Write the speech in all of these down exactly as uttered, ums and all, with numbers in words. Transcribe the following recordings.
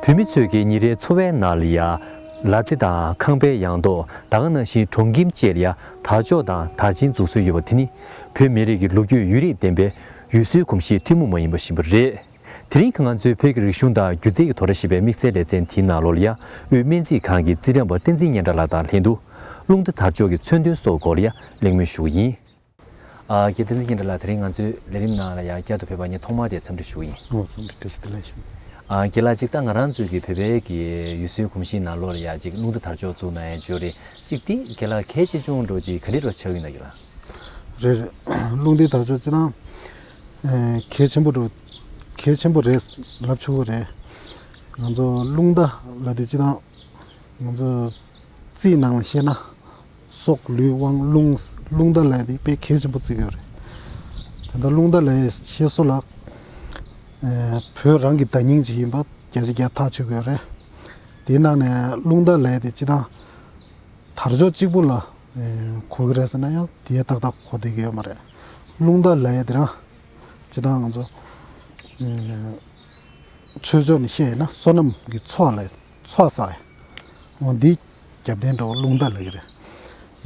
བོད་མི་ཚོས་ཀྱི་ཉིན་རེའི་འཚོ་བའི་ནང་ལ་ཡ། ལ་རྩེ་དང་ཁང་པའི་ཡང་ཐོག་ད་ག་ནང་བཞིན་གྲོང་ཁྱིམ་བཅས་ལ་ཡ་དར་ལྕོག་དང་དར་ཆེན་འཛུགས་སྲོལ་ཡོད་པ་དེ་ནི། བོད་མི་རིགས་ཀྱི་ལོ་རྒྱུས་ཡུན་རིང་ལྡན་པའི་ཡུལ་སྲོལ་གོམས་གཤིས་ཐུན་མོང་མ་ཡིན་པ་ཞིག་ཡིན་པ་རེད། དེ་རིང་ང་ཚོས་བོད་ཀྱི་རིག་གཞུང་དང་སྒྱུ་རྩལ་གྱི་ཐོག་ལ་ཞེས་པའི་དམིགས་བསལ་ལེ་ཚན་དེའི་ནང་ལོགས་ལ་ཡ། དབུས་སྨན་རྩིས་ཁང་གི་རྩིས་རིག་པ་བསྟན་འཛིན་སྙན་གྲགས་ལགས་དང་ལྷན་དུ། རླུང་རྟ་དར་ལྕོག་གི་མཚོན་དོན་སོགས་སྐོར་ལ་ཡ་གླེང་མོལ་ཞུ་གི་ཡིན། ཨ། རྒན་བསྟན་འཛིན་སྙན་གྲགས་ལགས། དེ་རིང་ང་ཚོའི་ལས་རིམ་ནང་ལ་ཡ་བསྐྱར་དུ་ཕེབས་པར་ངས་ཐོག་མར་དེ་འཚམས་འདྲི་ཞུ་གི་ཡིན། ཨོ། འཚམས་འདྲི། བཀྲ་ཤིས་བདེ་ལེགས་ཞུ། ཨ། རྒན་ལགས། གཅིག་ད་ང་རང་ཚོའི་གི་བོད་པའི་གི་ཡུལ་སྲོལ་གོམས་གཤིས་ནང་ལོགས་ལ་ཡ་གཅིག་རླུང་རྟ་དར་ལྕོག་བཙུགས་ན་ཡང་ཅོ་རེད། གཅིག་དེ་རྒན་ལགས་གལ་ཆེ་ཆུང་འདྲ་བོ་ཅིག་ག་འདྲ་འདྲ་བོ་ཆགས་ཡོད་ན་རྒན་ལགས། རེད་རེད། རླུང་རྟའི་དར་ལྕོག་སྤྱིར་བཏང་། ཨེ། གལ་ཆེན་པོ་འདྲ་བོ། གལ་ཆེན་པོ་རེད་ལབ་ཆོག་གི་རེད། ང་ཚོ་རླུང་རྟ་ལབ་དུས་སྤྱིར་བཏང་། ང་ཚོ་རྩིས་ནང་ལ་བཤད་ན། སྲོག་ལུས་དབང་རླུང་། རླུང་རྟ་ལབ་ཡ་དེ་དཔེ་གལ་ཆེན་པོ་བརྩི་གི་ཡོད་རེད། དེ་འདྲ་རླུང་རྟ་ལབ་ཡ་བཤད་སྲོལ་ལ། ཨེ། བོད་རང་གི་བརྡ་རྙིང་ཅིག་ཡིན་པ་བརྒྱ་ཆ་བརྒྱ་ཐག་ཆོད་ཀྱི་ཡོད་རེད། དེའི་ནང་ནས་རླུང་རྟ་ལབ་ཡ་དེ་སྤྱིར་བཏང་། དར་ལྕོག་གཅིག་པུ་ལ། ཨེ། གོ་གི་རེད་ཟེར་ན་ཡང་དེ་ཏག་ཏག་གོ་བསྡད་ཀྱི་ཡོད་མ་རེད། རླུང་རྟ་ལབ་ཡ་དེ་རང་། སྤྱིར་བཏང་ང་ཚོ། ཨེ། ཆོས་ཕྱོགས་ནས་བཤད་ཡིན་ན་བསོད་ནམས་ཀྱི་ཚོགས་ལ། ཚོགས་བསགས་ཡ། འོ་འདི་རྒྱབ་རྟེན་འདྲ་བོ་རླུང་རྟ་ལབ་ཀྱི་རེད།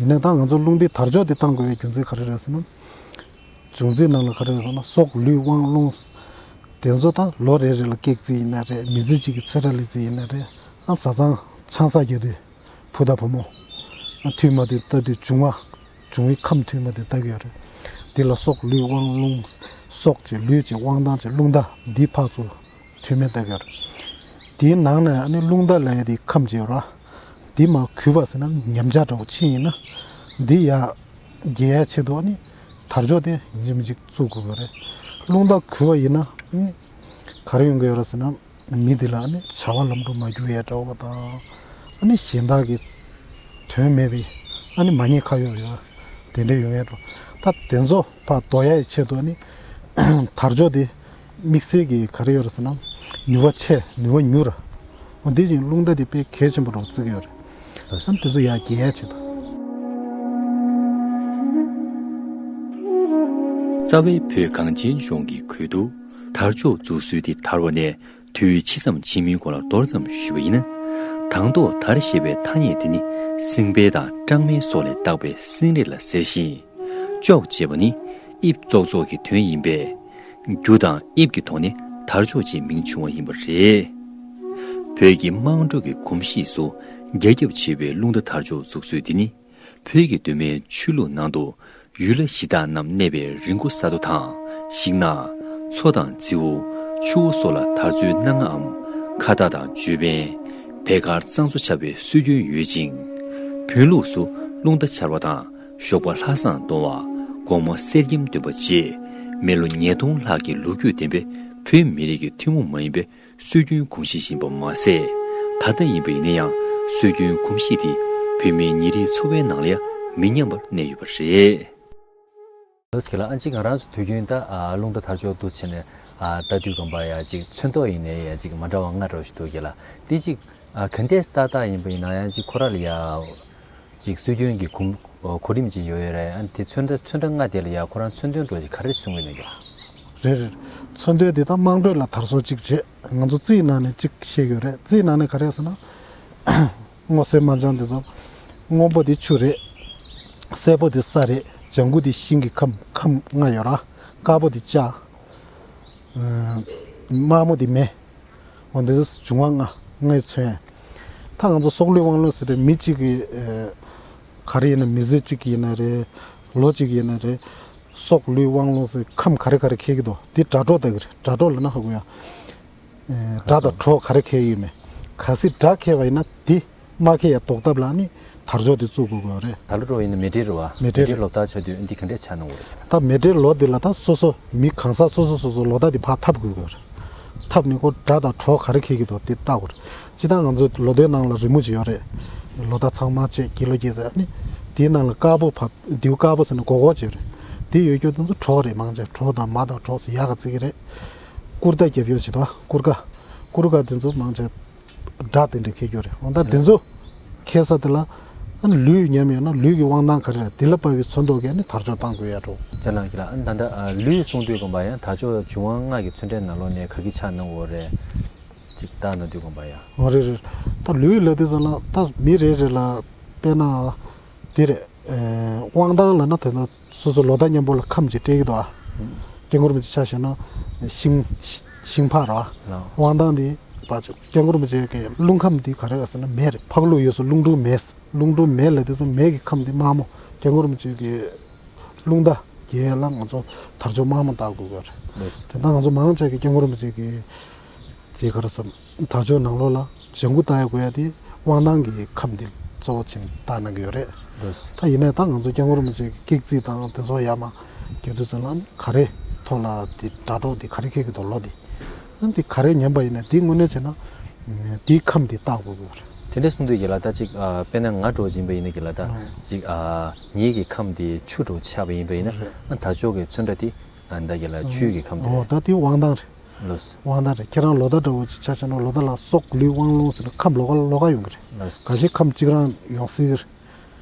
ཡིན་ནའི་ད་ང་ཚོ་རླུང་རྟའི་དར་ལྕོག་དེ་བཏང་དགོས་པའི་རྒྱུ་མཚན་ག་རེ་རེད་ཟེར་ན། རྒྱུ་མཚན་ནང་ལ་ག་རེ་རེད་ཟེར་ན། སྲོག་ལུས་དབང་རླུང་། དེ་ཚོ་ད་ལོ་རེ་རེ་ལ་ཀེག་རྩིས་ཡིན་ན་རེད། མི་ཚེ་གཅིག་གི་ཚེ་རབས་ལ་རྩིས་ཡིན་ན་རེད། ཨ། བཟའ་ཚང་ཆང་ས་རྒྱག་དུས། བུ་དང་བུ་མོ། ཨ། འཐུས་མ་འཐུས་ལྟ་དུས་བྱུང་བ། བྱུང་བའི་ཁམས་འཐུས་མ་འཐུས་ལྟ་གི་ཡོད་རེད། དེ་ལ་སྲོག་ལུས་དབང་རླུང་། སྲོག་བྱས་ལུས་བྱས་དབང་ཐང་བྱས་རླུང་རྟ་འདི་ཕར་ཚུར་འཐུས་མ་ལྟ་གི་ཡོད་རེད། དེའི་ནང་ནས་ཨ་ནི་རླུང་རྟ་ལབ་ཡ་དེ་ཁམས་ཅིག་ཡོད་རེད། འདི་མར་གུས་པ་ཟེར་ན་ཉམས་ཆག་འདྲ་བོ་ཕྱིན་ཡིན་ན། འདི་ཡར་རྒྱས་ཡ་ཆེད་དུ་ཨ་ནི་དར་ལྕོག་དེ་ཡིན་གཅིག་མིན་གཅིག་བཙུགས་དགོས་ཀྱི་རེད། རླུང་རྟ་གུས་པ་ཡིན་ན་ཨ་ནི་ག་རེ་ཡོང་གི་ཡོད་རེད་ཟེར་ན། མི་དེ་ལ་ཨ་ནི་བྱ་བ་ལམ་འགྲོ་མ་འགྱུར་ཡས་འདྲ་བོ་དང་། ཨ་ནི་གཞན་དག་གི་དོན་མེད་པའི་ཨ་ནི་མ་ཉེས་ཁ་གཡོགས་ཡོད་དེ་འདྲ་ཡོང་ཡས་འགྲོ། ད་དེ་ཚོ་ཕར་ཟློག་ཡས་ཆེད་དུ་ཨ་ནི་དར་ལྕོག་དེ་དམིགས་བསལ་གྱི་ག་རེ་ཡོད་རེད་ཟེར་ན། ནུས་པ་ཆེ། ནུས་པ་མྱུར། འོ་འདི་བཞིན་རླུང་རྟ་དེ་དཔེ་གལ་ཆེན་པོ་འདྲ་བོ་བརྩི་གི་ཡོད་རེད། ཨ་ནི་དེ་ཚོ་ཡར་རྒྱས་ཡས་ཆེད་དུ། རྩ་བའི་བོད་གངས་ཅན་ལྗོངས་ཀྱི་ཁུལ་དུ་དར་ལྕོག་འཛུགས་སྲོལ་དེ་དར་བ་ནས། དུས་ཕྱིས་ཙམ་ཕྱིན་མིན་སྐོར་ལ་མདོར་ཙམ་ཞུས་པ་ཡིན་ན། དང་ཐོག་དར་ཞེས་པའི་ཐ་སྙད་དེ་ནི་སྲིང་བལ་དང་སྦྲང་མའི་སོགས་ལས་བཏགས་པའི་སྲིང་རེད་ལ་ཟེར་ཞིང་། ལྕོག་ཅེས་པ་ནི་དབྱིབས་ཙོག་ཙོག་གི་དོན་ཡིན་པས། རྒྱུ་དང་དབྱིབས་ཀྱི་ཐོག་ནས་དར་ལྕོག་ཅེས་མིང་བྱུང་བ་ཡིན་པ་རེད། བོད་ཀྱི་དམངས་ཁྲོད་ཀྱི་གོམས་གཤིས་སུ་རྒྱ་ཁྱབ་ཆེ་བའི་རླུང་རྟ་དར་ལྕོག་འཛུགས་སྲོལ་འདི་ནི། བོད་ཀྱི་གདོད་མའི་ཆོས་ལུགས་ནང་དུ་ཡུལ་ལྷ་གཞི་བདག་རྣམས་གནས་པའི་རི་མགོ་ས་རྡོ་དང་ཤིང་ནགས། མཚོ་དང་མཚེའུ། ཆུ་བོ་སོགས་ལ་དར་ཚུལ་སྣ་ལྔའམ་ཁ་བཏགས་དང་ཅོད་པན། བད་དཀར་གཙང་བཙོ་ཆགས་པའི་སྲོལ་རྒྱུན་ཡོད་ཅིང་། བོན་ལུགས་སུ་རླུང་རྟ་འཕྱར་བ་དང་ཞོགས་པ་ལྷ་བསང་གཏོང་བ། དགོང་མོ་གསེར་སྐྱེམས་འདོན་པ་བཅས་མི་ལོ་ཉིས་སྟོང་ལྷག་གི་ལོ་རྒྱུས་ལྡན་པའི་བོད་མི་རིགས་ཀྱི་ཐུན་མོང་མ་ཡིན་པའི་སྲོལ་རྒྱུན་གོམས་གཤིས་ཡིན་པ་མ་ཟད། ད་ལྟ་ཡིན་པ་ཡིན་ན་ཡང་སྲོལ་རྒྱུན་གོམས་གཤིས་དེ་བོད་མིའི་ཉིན་རེའི་འཚོ་བའི་ནང་ལ་ཡང་མི་ཉམས་པར་གནས་ཡོད་པ་རེད། ལགས་སོ་རྒན་ལགས། ཨ་ནི་གཅིག་ང་རང་ཚོ་དུས་རྒྱུན་ད་ཨ་རླུང་རྟ་དར་ལྕོག་འདུག་བྱས་ནས་ཨ་ལྟ་དུས་སྒང་པ་ཡ་གཅིག་ཚོན་མདོག་ཡིན་ནའི་ཡ་གཅིག་མ་འདྲ་བ་ལྔ་འདྲ་བོ་ཞིག་འདུག་རྒན་ལགས། དེ་གཅིག་ཨ་ག་འདྲས་ཏག་ཏག་ཡིན་པ་ཡིན་ན་ཡང་གཅིག་ཁོ་རང་ལ་ཡ། ཅིག་སྲོལ་རྒྱུན་གྱི་གོམ། གོ་རིམ་ཅིག་ཡོད་ཡོད་རེད། ཨ་ནི་དེ་ཚོན་ཁྲ་ཚོན་ཁྲ་ལྔ་དེ་ལ་ཡ་ཁོ་རང་མཚོན་དོན་འདྲ་ཅིག་ག་རེ་གསུང་གི་ཡོད་ན་རྒན་ལགས། རེད་རེད། མཚོན་དོན་དེ་ད་དམངས་ཁྲོད་ལ་དར་སྲོལ་ཅིག་བྱས། ང་ཚོ་རྩིས་ནང་ནས་ཅིག་བཤད་ཡོད་རེད། རྩིས་ནང་ནས་ག་རེ་ཟེར་ན། སྔོ་སེར་དམར་ལྗང་དེ་ཚོ། སྔོན་པོ་དེ་ཆུ་རེད། སེར་པོ་དེ་ས་རེད། ལྗང་གུ་དེ་ཤིང་གི་ཁམས། ཁམས་ལྔ་ཡོད་ར། དཀར་པོ་དེ་ལྕགས། ཨ། དམར་མོ་དེ་མེ། འོ་འདི་འབྱུང་བ་ལྔ། ལྔའི་མཚོན། ད་ང་ཚོ་སྲོག་ལུས་དབང་རླུང་ཟེར་ཏེ་མི་གཅིག་གི་ཨེ། ག་རེ་ཡིན་ན། མི་ཚེ་གཅིག་ཡིན་ན་རེད། ལོ་གཅིག་ཡིན་ན་རེད། སྲོག་ལུས་དབང་རླུང་ཟེར་ཁམས་ག་རེ་ག་རེ་འཁེལ་གྱི་འདུག་འདི་དགྲ་གྲོགས་ལྟ་གི་རེད། དགྲ་གྲོགས་ལབ་ན་ཧ་གོ་ཡ། ཨེ། དགྲ་དང་གྲོགས་ག་རེ་འཁེལ་ཡོད་མེད། གལ་སྲིད་དགྲ་འཁེལ་བ་ཡིན་ན་དེ་མ་འཁེལ་ཡ་ཟློག་ཐབས་ལ་ནི་དར་ལྕོག་དེ་བཙུགས་དགོས་ཀྱི་རེད། ད་ལོ་འགྲོ་བ་ཡིན་ན་མེ་སྤྲེལ་རེད་བ། མེ་སྤྲེལ་མེ་སྤྲེལ་ལོ་རྟགས་ཆགས་དུས་འདི་ག་འདྲས་ཆགས་གནང་དགོས་རེད། ད་མེ་སྤྲེལ་ལོ་འདི་ལ་ད་སོ་སོ་མི་གང་ཟག་སོ་སོ་སོ་སོ་ལོ་རྟགས་འདི་ཕར་འཐབ་དགོས་ཀྱི་རེད། འཐབ་ནས་ཁོ་དགྲ་དང་གྲོགས་ག་རེ་འཁེལ་གྱི་འདུག་དེ་བལྟ་དགོས་རེད། སྤྱིར་བཏང་ང་ཚོ་ལོ་ཐོའི་ནང་ལ་རི་མོ་ཅིག་ཡོད་རེད། ལོ་རྟགས་ཚང་མ་བྱས་དགེ་ལོ་དགེ་ཚེས་ཨ་ནི། དེའི་ནང་ལ་དཀར་པོ་ཕབ། མདེའུ་དཀར་པོ་ཟེར་ནས་སྒོར་སྒོར་ཅིག་ཡོད་རེད། དེ་ཡོད་རྒྱུ་དེ་ཚོ་གྲོགས་རེད། མང་ཆེ་གྲོགས་དང་མ་དང་གྲོགས་ཟེར་ཡག་ག་བརྩི་གི་རེད། ཀུར་རྟ་རྒྱབ་ཡོད་ཅིག་དང་ཀུར་དཀར། ཀུར་དཀར་དེ་ཚོ་མང་ཆེ་དགྲ་དེ་འདྲ་འཁེལ་རྒྱུ་རེད། འོ་ད་དེ་ཚོ་འཁེལ་ས་དེ་ལ་ཨ་ནི་ལུས་ཉམས་ཡོད་ན་ལུས་ཀྱི་དབང་ཐང་ག་རེ་རེད། དེ་ལ་དཔག་པའི་ཚོན་མདོག་གིས་ཨ་ནི་དར་ལྕོག་བཏང་དགོས་ཡ་འགྲོ། ལགས་ལགས་ལགས། ཨ་ནི་ད་ལྟ་ཨ་ལུས་གསུང་དུས་སྒང་པ་ཡང་དར་ལྕོག་འབྱུང་བ་ལྔ་གི་མཚོན་ཕྲད་ནང་ལོགས་ནས་ག་གི་ཆ་གནང་དགོས་རེད། ཅིག་བལྟས་ན་དུས་གོམས་པ་ཡ། འོ་རེད་རེད། ད་ལུས་ལབ་དུས་ཙམ་ལ་ད་མི་རེ་རེ་ལ་དཔེར་ན་དེ་རེད། དབང་ཐང་ལབ་ན་དེ་ཚོ་སོ་སོ་ལོ་ཟླ་མཉམ་པོ་ལ་ཁམས་ཅིག་སྤྲད་ཀྱི་འདུག་ཨ། སྐྱབས་མགོན་རིན་པོ་ཆེ་ཆ་བཞག་ན་ཤིང་ཤིང་ཕག་ར། ལགས། དབང་ཐང་འདི་ཕར་ཚུར་སྐྱབས་མགོན་རིན་པོ་ཆེ་གི་རླུང་ཁམས་འདི་ག་རེ་རེད་ཟེར་ན་མེ་རེད། ཕག་ལུག་ཡོད་སོ་རླུང་འབྲུག་མེ། རླུང་འབྲུག་མེ་ལབ་དུས་ཙམ་མེ་གི་ཁམས་འདི་དམར་མོ། སྐྱབས་མགོན་རིན་པོ་ཆེ་གི་རླུང་རྟ་རྒྱས་ལ་ང་ཚོ་དར་ལྕོག་དམར་མོ་བཏགས་དགོས་ཀྱི་རེད། ལགས། དེ་ལྟར་ང་ཚོ་མང་ཆེ་གི་སྐྱབས་མགོན་རིན་པོ་ཆེ་གི་དེ་ག་རེ་ཟེར། དར་ལྕོག་ནང་ལོགས་ལ་ལྗང་གུ་བཏགས་ཡ་དགོས་ཡ་དེ་དབང་ཐང་གི་ཁམས་དེ་གཙོ་བོ་བྱས་བཏགས་གནང་གི་ཡོད་རེད། ལགས། ད་ཡིན་ནའི་ད་ང་ཚོ་སྐྱབས་མགོན་རིན་པོ་ཆེ་གི་བཀས་བརྩིས་དང་དེ་ཚོ་ཡར་མར་རྒྱག་དུས་ཙམ་ལ་ནི་ག་རེ་ཐོག་ལ་དེ་དྲ་གྲོགས་དེ་ག་རེ་འཁེལ་གྱི་འདུག་ལོ་དེ། ཨ་ནི་དེ་ག་རེ་ཉན་པ་ཡིན་ན་དེ་དངོས་གནས་བྱས་ན་དེའི་ཁམས་དེ་བཏགས་དགོས་ཀྱི་ཡོད་རེད། དེ་འདྲ་གསུངས་དུས་རྒན་ལགས་ད་ཅིག་ཨ། དཔེར་ན་ང་འདྲ་བོ་ཅིག་ཡིན་པ་ཡིན་ན་རྒན་ལགས་ད་ཨ། ཅིག་ཨ། ངེད་ཀྱི་ཁམས་དེ་ཆུ་འདྲ་བོ་ཆགས་པ་ཡིན་པ་ཡིན་ན། རེད། ཨ། དར་ལྕོག་གི་ཚོན་ཁྲ་དེ་ཨ། ད་རྒན་ལགས་ཆུ་ཡི་ཁམས་དེ་ཨོ་རེད། ད་དེ་དབང་ཐང་རེད། ལགས། དབང་ཐང་རེད། ཁྱེད་རང་ལོ་ཟླ་འདྲ་བོ་ཅིག་ཆ་བཞག་ན་ལོ་ཟླ་ལ་སྲོག་ལུས་དབང་རླུང་ཟེར་ན་ཁམས་ལོགས་ཀ་ལོགས་ཀ་ཡོང་གི་རེད། ལགས། འགའ་ཤས་ཁམས་གཅིག་རང་ཡོང་སྲིད་གི་རེད།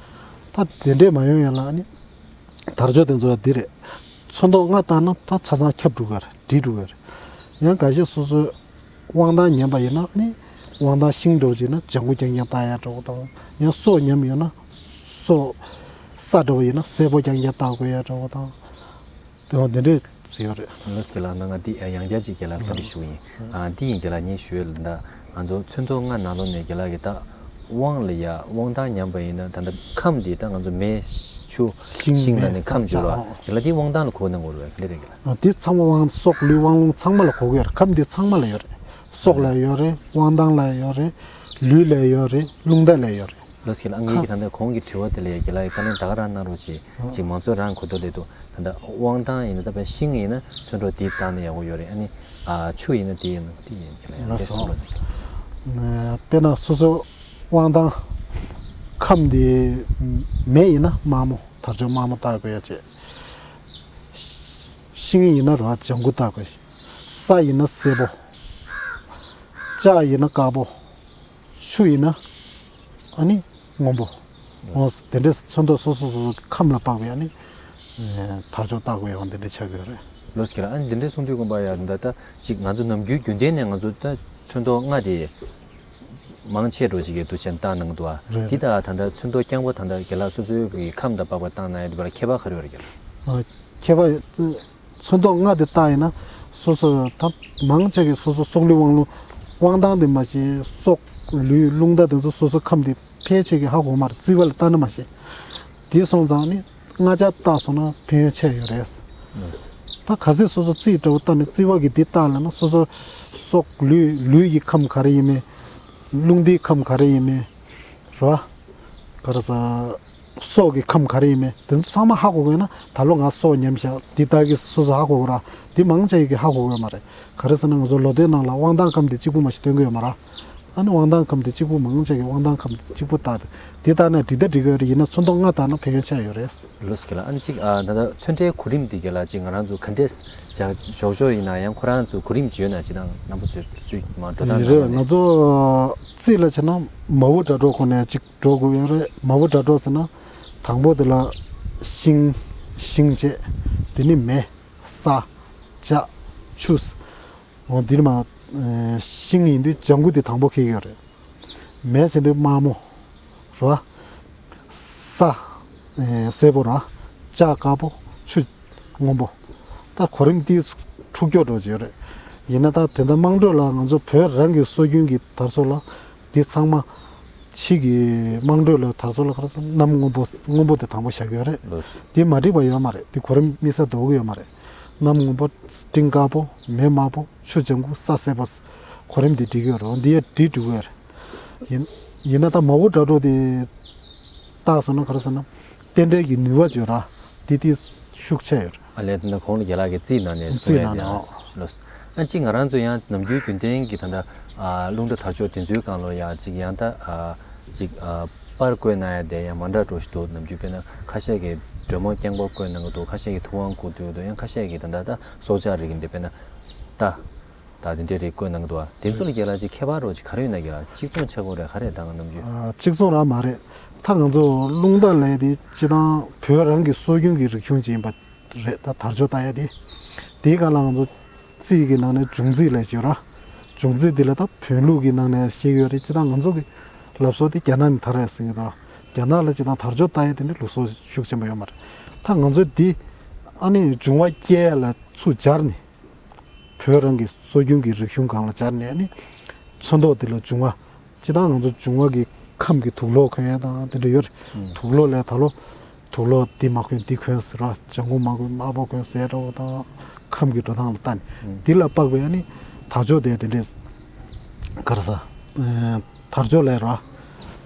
ད་དེ་འདྲས་མ་ཡོང་ཡ་ལ་ཨ་ནི་དར་ལྕོག་དེ་ཚོ་འདི་རེད། ཚོན་མདོག་ལྔ་བཏགས་ན་ད་ཆ་ཚང་ཁྱབ་འགྲོ་གི་རེད། འགྲིག་འགྲོ་གི་རེད། ཡང་འགའ་ཤས་སོ་སོའི་དབང་ཐང་ཉམས་པ་ཡིན་ན་ནི་དབང་ཐང་ཤིང་འདྲ་བོ་ཅིག་ན་ལྗང་གུ་རྐྱང་རྐྱང་བཏགས་ཡ་འདྲ་བོ་དང་། ཡང་སྲོག་ཉམས་ཡོད་ན་སྲོག་ས་འདྲ་བོ་ཡིན་ན་སེར་པོ་རྐྱང་རྐྱང་བཏགས་དགོས་ཡ་འདྲ་བོ་དང་། དེ་འོ་དེ་འདྲས་ཟེར་ཡོད་རེད། ལགས་རྒན་ལགས། ང་ང་འདི་ཡང་བསྐྱར་ཅིག་རྒན་ལགས་བཀའ་འདྲི་ཞུ་གི་ཡིན། ཨ། འདི་ཡིན་རྒན་ལགས་ངས་ཞུ་ཡས་ལ་ད་ང་ཚོ་ཚོན་མདོག་ལྔ་ནང་ལོགས་ནས་རྒན་ལགས་ཀྱིས་ད་དབང་ལ་ཡ་དབང་ཐང་ཉམས་པ་ཡིན་ན་ད་ལྟ་ཁམས་འདི་ད་ང་ཚོ་མེ་ཆུ་ཤིང་ཤིང་ལ་མེ་ནས་ས་ཁམས་བྱུང་ལ་ཨོ། རྒན་ལགས་འདི་དབང་ཐང་ལ་གོ་གནང་དགོས་རེད་པས། འདི་རེད་རྒན་ལགས། ཨ། འདི་ཚང་མ་དབང་སྲོག་ལུས་དབང་རླུང་ཚང་མ་ལ་གོ་གི་ཡོད་རེད། ཁམས་འདི་ཚང་མ་ལ་ཡོད་རེད། སྲོག་ལ་ཡོད་རེད། དབང་ཐང་ལ་ཡོད་རེད། ལུས་ལ་ཡོད་རེད། རླུང་རྟ་ལ་ཡོད་རེད། ལགས་རྒན་ལགས། ངེད་ཀྱི་ད་ལྟ་གོང་གི་དྲི་བ་དེ་ལ་ཡ་རྒན་ལགས་ཀྱིས་བཀའ་ལན་ད་ག་རང་གནང་རོགས་གྱིས། ཅིག་མང་ཚོགས་རང་གོ་རྟོགས་སླེབས་འདུག་ད་ལྟ་དབང་ཐང་ཡིན་ན་ད་དཔེ་ཤིང་ཡིན་ན་ཚོན་མདོག་འདི་བཏགས་ན་ཡག་པོ་ཡོད་རེད། ཨ་ནི་ཨ་ཆུ་ཡིན་ན་འདི་ཡིན་ན་འདི་ཡིན་རྒན་ལགས། ཡང་འདི་གསུང་རོགས་གནང་། དཔེར་ན་སོ་སོ་དབང་ཐང་ཁམས་འདི་མེ་ཡིན་ན་དམར་མོ་དར་ལྕོག་དམར་མོ་བཏགས་དགོས་ཡ་བྱས། ཤིང་ཡིན་ན་ར་ལྗང་གུ་བཏགས་དགོས། ས་ཡིན་ན་སེར་པོ། ལྕགས་ཡིན་ན་དཀར་པོ། ཆུ་ཡིན་ན་ཨ་ནི་སྔོན་པོ། འོ་དེ་འདྲའི་ཚོན་མདོག་སོ་སོ་སོ་སོ་ཁམས་ལ་དཔག་པའི་ཨ་ནི་དར་ལྕོག་བཏགས་དགོས་ཡོང་དེ་འདྲ་ཆགས་ཀྱི་ཡོད་རེད། ལགས་རྒན་ལགས། ཨ་ནི་འདི་འདྲའི་གསུང་དུས་དགོངས་པ་ཡ་ད་ལྟ་ཅིག་ང་ཚོ་ནམ་རྒྱུན་རྒྱུན་ལྡན་ནས་ང་ཚོ་ད་ཚོན་མདོག་ལྔ་དེ་མང་ཆེ་འགྲོ་ཅིག་གི་དུ་ཆེན་བཏང་གནང་འདུག་ཨ། རེད། འདི་ད་ད་ལྟ་ཚོན་མདོག་རྐྱང་པ་ད་ལྟ་རྒན་ལགས་སོ་སོའི་གི་ཁམས་དང་དཔག་པ་བཏང་ན་ཡ་འདི་བར་ཁྱད་པར་ག་རེ་ཡོད་རེད་རྒན་ལགས། ཨ། ཁྱད་པར། ཚོན་མདོག་ལྔ་དེ་བཏགས་ཡིན་ན་སོ་སོ་ད་མང་ཆེ་གི་སོ་སོ་སྲོག་ལུས་དབང་རླུང་དབང་ཐང་དེ་མ་གཞི་སྲོག་ལུས་རླུང་རྟ་དེ་ཚོ་སོ་སོ་ཁམས་དེ་ཕལ་ཆེར་གྱིས་ཧ་གོ་མ་རེད། རྩིས་པ་ལ་ལྟ་ན་མ་གཞི། དེ་སོང་ཙང་ནི་ལྔ་ཆ་བཏགས་སོང་ན་ཕན་ཡོན་ཆེ་ཡོད་རེད། ད་གལ་སྲིད་སོ་སོ་རྩིས་འདྲ་བོ་བཏགས་ནས་རྩིས་པ་གིས་འདི་བཏགས་ལབ་ན་སོ་སོ་སྲོག་ལུས་ལུས་ཀྱི་ཁམས་ག་རེ་ཡིན་མིན། རླུང་རྟའི་ཁམས་ག་རེ་ཡིན་མིན། རེད་བ། ག་རེ་ཟ། སྲོག་གི་ཁམས་ག་རེ་ཡིན་མིན་དེ་ཚོ་ཚང་མ་ཧ་གོ་དགོས་ན་ད་ལོ་ང་སྲོག་ཉམས་ཤག་འདི་ལྟ་གི་སོ་སོ་ཧ་གོ་དགོས་ར། འདི་མང་ཆེ་གིས་ཧ་གོ་དགོས་མ་རེད། ག་རེ་ཟེར་ན་ང་ཚོ་ལོ་ཟླའི་ནང་ལ་དབང་ཐང་ཁམས་དེ་གཅིག་པུ་མ་ཞིག་སྟོན་གི་ཡོད་མ་ར། ཨ་ནི་དབང་ཐང་ཁམས་དེ་གཅིག་པུ་མང་ཆེ་གིས་དབང་ཐང་ཁམས་དེ་གཅིག་པུ་བཏགས་ཏེ་འདི་ལྟ་ན་འགྲིག་ད་འགྲིག་གི་ཡོད་རེད། ཡིན་ན་ཚོན་མདོག་ལྔ་བཏགས་ན་ཕན་ཡོན་ཆེ་ཡོད་རེད། ལགས་རྒན་ལགས། ཨ་ནི་གཅིག་ཨ་ད་ལྟ་ཚོན་ཁྲའི་གོ་རིམ་འདི་རྒན་ལགས་གཅིག་ང་རང་ཚོ་ག་འདྲས་བྱ་ཞོག་ཞོག་ཡིན་ན་ཡང་ཁོ་རང་ཚོ་གོ་རིམ་ཅིག་ཡོད་ན་ཅིག་དང་རྣམ་པ་ཚོས་སུས་མ་འགྲོ་སྟངས་རེད། ང་ཚོ་རྩིས་ལ་བྱས་ན་མ་བུ་དགྲ་གྲོགས་ཁོ་ནས་གཅིག་འགྲོ་དགོས་ཡོད་རེད། མ་བུ་དགྲ་གྲོགས་ཟེར་ན་དང་པོ་དེ་ལ་ཤིང་ཤིང་བྱས། དེ་ནི་མེ་ས་ལྕགས་ཆུ། འོ་འདིར་མ་ཤིང་ཡིན་དུས་ལྗང་གུ་དེ་དང་པོ་འཁེལ་གྱི་ཡོད་རེད། མེ་ཟེར་དུས་དམར་མོ། རེད་བ། ས། ཨེ། སེར་པོ་ར། ལྕགས་དཀར་པོ། ཆུ། སྔོན་པོ། ད་གོ་རིམ་དེ་འཁྲུག་སྐྱོ་འགྲོ་བྱས་རེད། ཡིན་ན་ད་དེ་འདྲ་དམངས་ཁྲོད་ལ་ང་ཚོ་བོད་རང་གི་སྲོལ་རྒྱུན་གྱི་དར་སྲོལ་ལ་འདི་ཚང་མ་ཕྱི་གི་དམངས་ཁྲོད་ལ་དར་སྲོལ་ལ་ག་རེ་ཟེར་གནམ་སྔོན་པོ་སྔོན་པོ་དེ་དང་པོ་བཞག་གི་ཡོད་རེད། ལགས་སོ། འདི་མ་འགྲིག་པ་ཡོད་མ་རེད། འདི་གོ་རིམ་དམིགས་བསལ་འདོགས་ཀྱི་ཡོད་མ་རེད། གནམ་སྔོན་པོ། སྤྲིན་དཀར་པོ། མེ་དམར་པོ། ཆུ་ལྗང་གུ། ས་སེར་པོ། གོ་རིམ་འདི་འགྲིག་གི་ཡོད་རེད། འདི་ཡ་འགྲིག་འགྲིག་གི་ཡོད་རེད། ཡིན་ཡིན་ན་ད་མ་བུ་དགྲ་གྲོགས་དེ་བཏགས་སོང་ན་ག་རེ་ཟེར་ན། རྟེན་འབྲེལ་གྱི་ནུས་པ་བརྗོད་ར་དེ་དེ་ཤུགས་ཆེ་ཡོད་རེད། ཨ་ལས་ད་ལྟ་གོང་ལ་རྒན་ལགས་ཀྱིས་རྩིས་གནང་ནས་གསུངས་རྩིས་ཡ་གནང་དེ་ནས་ཨ། ལོས། ཨ་གཅིག་ང་རང་ཚོ་ཡང་ནམ་རྒྱུན་རྒྱུན་ལྡན་གྱི་ད་ལྟ་ཨ་རླུང་རྟ་དར་ལྕོག་དེ་ཚོའི་སྒང་ལ་ཡ་གཅིག་ཡང་ད་ཨ་གཅིག་ཨ་པར་བཀོད་གནང་ཡ་དེ་ཡང་མ་འདྲ་འགྲོ་ཞིག་འདུག་ནམ་རྒྱུན་དཔེར་ན་ཁ་ཤས་ཀྱིས་སྒྲོལ་མ་རྐྱང་པ་བཀོད་གནང་གི་འདུག་ཁ་ཤས་ཀྱིས་ཐུབ་དབང་བཀོད་འདུག་ཡང་ཁ་ཤས་ཀྱིས་ད་ལྟ་ད་སྲོག་ཆགས་རིགས་འདི་དཔེར་ན་ད། ད་དེ་འདྲའི་རིགས་བཀོད་གནང་གི་འདུག་ཨ། དེ་ཚོ་ལ་རྒན་ལགས་ཅིག་ཁྱད་པར་རོ་ཅིག་ག་རེ་ཡོད་ན་རྒན་ལགས་གཅིག་མཚུངས་ཆགས་ཀྱི་རེད། ག་རེ་ད་ང་ནམ་རྒྱུན། ཨ། གཅིག་མཚུངས་རང་མ་རེད། ད་ང་ཚོ་རླུང་རྟ་ལབ་ཡ་དེ་སྤྱིར་བཏང་བོད་རང་གི་སྲོལ་རྒྱུན་གྱི་རིག་གཞུང་ཅིག་ཡིན་པ་རེད། ད་དར་ལྕོག་བཏགས་ཡ་དེ། དེའི་སྒང་ལ་ང་ཚོ་རྩིས་ཀྱི་ནང་ནས་འབྱུང་རྩིས་ལབ་ཡ་ཅིག་ཡོད་ར། འབྱུང་རྩིས་འདི་ལ་ད་བོན་ལུགས་ཀྱི་ནང་ནས་བཤད་ཀྱི་ཡོད་རེད། སྤྱིར་བཏང་ང་ཚོ་གི་ལབ་སྲོལ་དེ་རྒྱ་ནག་ནས་དར་བ་ཟེར་གྱི་འདུག་རྒྱ་ནག་ལ་སྤྱིར་བཏང་དར་ལྕོག་ལྟ་ཡས་དེ་འདྲའི་ལུགས་སྲོལ་ཤུགས་ཆེན་པོ་ཡོད་མ་རེད། ད་ང་ཚོས་འདི་ཨ་ནི་འབྱུང་བ་སྐྱེ་ཡས་ལ་ཚུར་སྦྱར་ནས། བོད་རང་གི་སྲོལ་རྒྱུན་གྱི་རིག་གཞུང་སྒང་ལ་སྦྱར་ནས་ནི། ཚོན་མདོག་འདི་ལ་འབྱུང་བ། སྤྱིར་བཏང་ང་ཚོ་འབྱུང་བ་གི་ཁམས་ཀྱི་དུག་ལོག་གོན་ཡས་དང་དེ་འདྲ་ཡོད་རེད། ཨང་། དུག་ལོག་ལས་ད་ལོ། དུག་ལོག་འདི་མ་གོན་འདི་གོན་ཟེར་བ། ལྗང་གུ་མ་གོན་དམར་པོ་གོན་ཟེར་འདྲ་བོ་དང་། ཁམས་ཀྱི་འགྲོ་སྟངས་ལ་ལྟ་ནས། ཨང་། འདི་ལ་དཔག་པའི་ཨ་ནི་དར་ལྕོག་དེ་དེ་འདྲས། ག་རེ་ཟ། ཨེ། དར་ལྕོག་ལས་ར།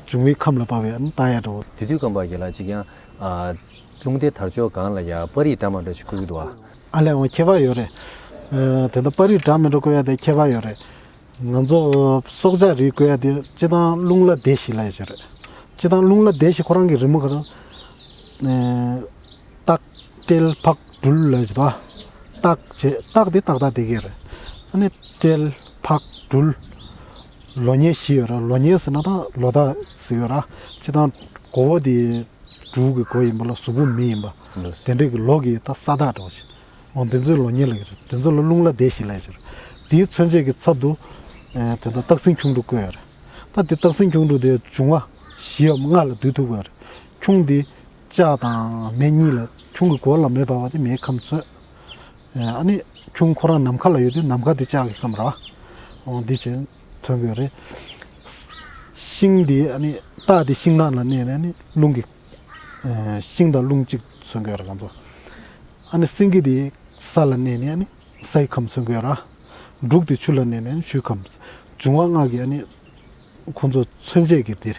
འབྱུང་བའི་ཁམས་ལ་དཔག་པའི་ཨ་ནི་ལྟ་ཡས་འདྲ་བོ། དེ་དུས་ཀམ་པ་རྒྱལ་ལགས་ཅིག་ཡང་། ཨ། རླུང་རྟའི་དར་ལྕོག་སྒང་ལ་ཡ་པར་རིས་འདྲ་མི་འདྲ་ཅིག་བརྐོ་གི་འདུག་ཨ། ཨ་ལས་འོང་ཁྱད་པར་ཡོད་རེད། ཨ། དེ་འདྲ་པར་རིས་འདྲ་མི་འདྲ་བརྐོ་ཡ་དེ་ཁྱད་པར་ཡོད་རེད། ང་ཚོ་སྲོག་ཆགས་རིགས་བརྐོ་ཡ་དེ་སྤྱིར་བཏང་རླུང་ལ་སྡེ་བཞི་ལབ་ཡ་ཅིག་རེད། སྤྱིར་བཏང་རླུང་ལ་སྡེ་བཞི་ཁོ་རང་གི་རི་མོ་ག་རེ། ཨེ། སྟག་སྤྲེལ་ཕག་སྦྲུལ་ལབ་ཡ་ཅིག་འདུག་ཨ། སྟག་བྱས་སྟག་དེ་ཏག་ཏག་བསྡད་ཀྱི་རེད། ཨ་ནི་སྤྲེལ་ཕག་སྦྲུལ། ལོ་ཉེས་བཞི་ཡོད་ར། ལོ་ཉེས་ཟེར་ན་ད་ལོ་རྟགས་ཟེར་ཡོད་ར། སྤྱིར་བཏང་མགོ་བོ་དེ་འབྲུག་གི་མགོ་ཡིན་པ་ལ་གཟུགས་པོ་མི་ཡིན་པ། ལགས་སོ། དེ་འདྲས་ཀྱི་ལོ་གི་ད་ས་རྟགས་འདྲ་བོ་ཞིག་འོ་དེ་ཚོའི་ལོ་ཉེས་ལབ་ཀྱི་རེད། དེ་ཚོ་ལ་རླུང་ལ་སྡེ་བཞི་ལབ་ཀྱི་རེད། དེའི་མཚོན་བྱེད་ཀྱི་ཚབ་ཏུ། ཨེ། དེ་ད་སྟག་སེང་ཁྱུང་འབྲུག་བརྐོས་ཡོད་རེད། ད་དེ་སྟག་སེང་ཁྱུང་འབྲུག་དེ་འབྱུང་བ་བཞི་ཡ་ལྔ་ལ་བསྡུ་ཐུབ་ཀྱི་ཡོད་རེད། ཁྱུང་དེ་ལྕགས་དང་མེ་གཉིས་ལ། ཁྱུང་གི་མགོ་ལ་མེ་འབར་བ་དེ་མེའི་ཁམས་མཚོན། ཨ་ནི་ཁྱུང་ཁོ་རང་ནམ་མཁའ་ལ་ཡོད་དུས་ནམ་མཁའ་དེ་ལྕགས་ཀྱི་ཁམས་རེད་བ། འོ་འདི་བྱས་མཚོན་གྱི་ཡོད་རེད། ཤིང་འདི་ཨ་ནི་སྟག་འདི་ཤིང་ནགས་ལ་གནས་ནས་ནི་རླུང་གི། ཨ། ཤིང་དང་རླུང་གཅིག་མཚོན་གྱི་ཡོད་རེད་ང་ཚོ། ཨ་ནི་སེང་གེ་འདི་ས་ལ་གནས་ནས་ཨ་ནི་སའི་ཁམས་མཚོན་གྱི་ཡོད་རེད། འབྲུག་འདི་ཆུ་ལ་གནས་ནས་ཆུའི་ཁམས། འབྱུང་བ་ལྔ་གི་ཨ་ནི། ཁོང་ཚོ་མཚོན་བྱེད་ཀྱི་འདིར་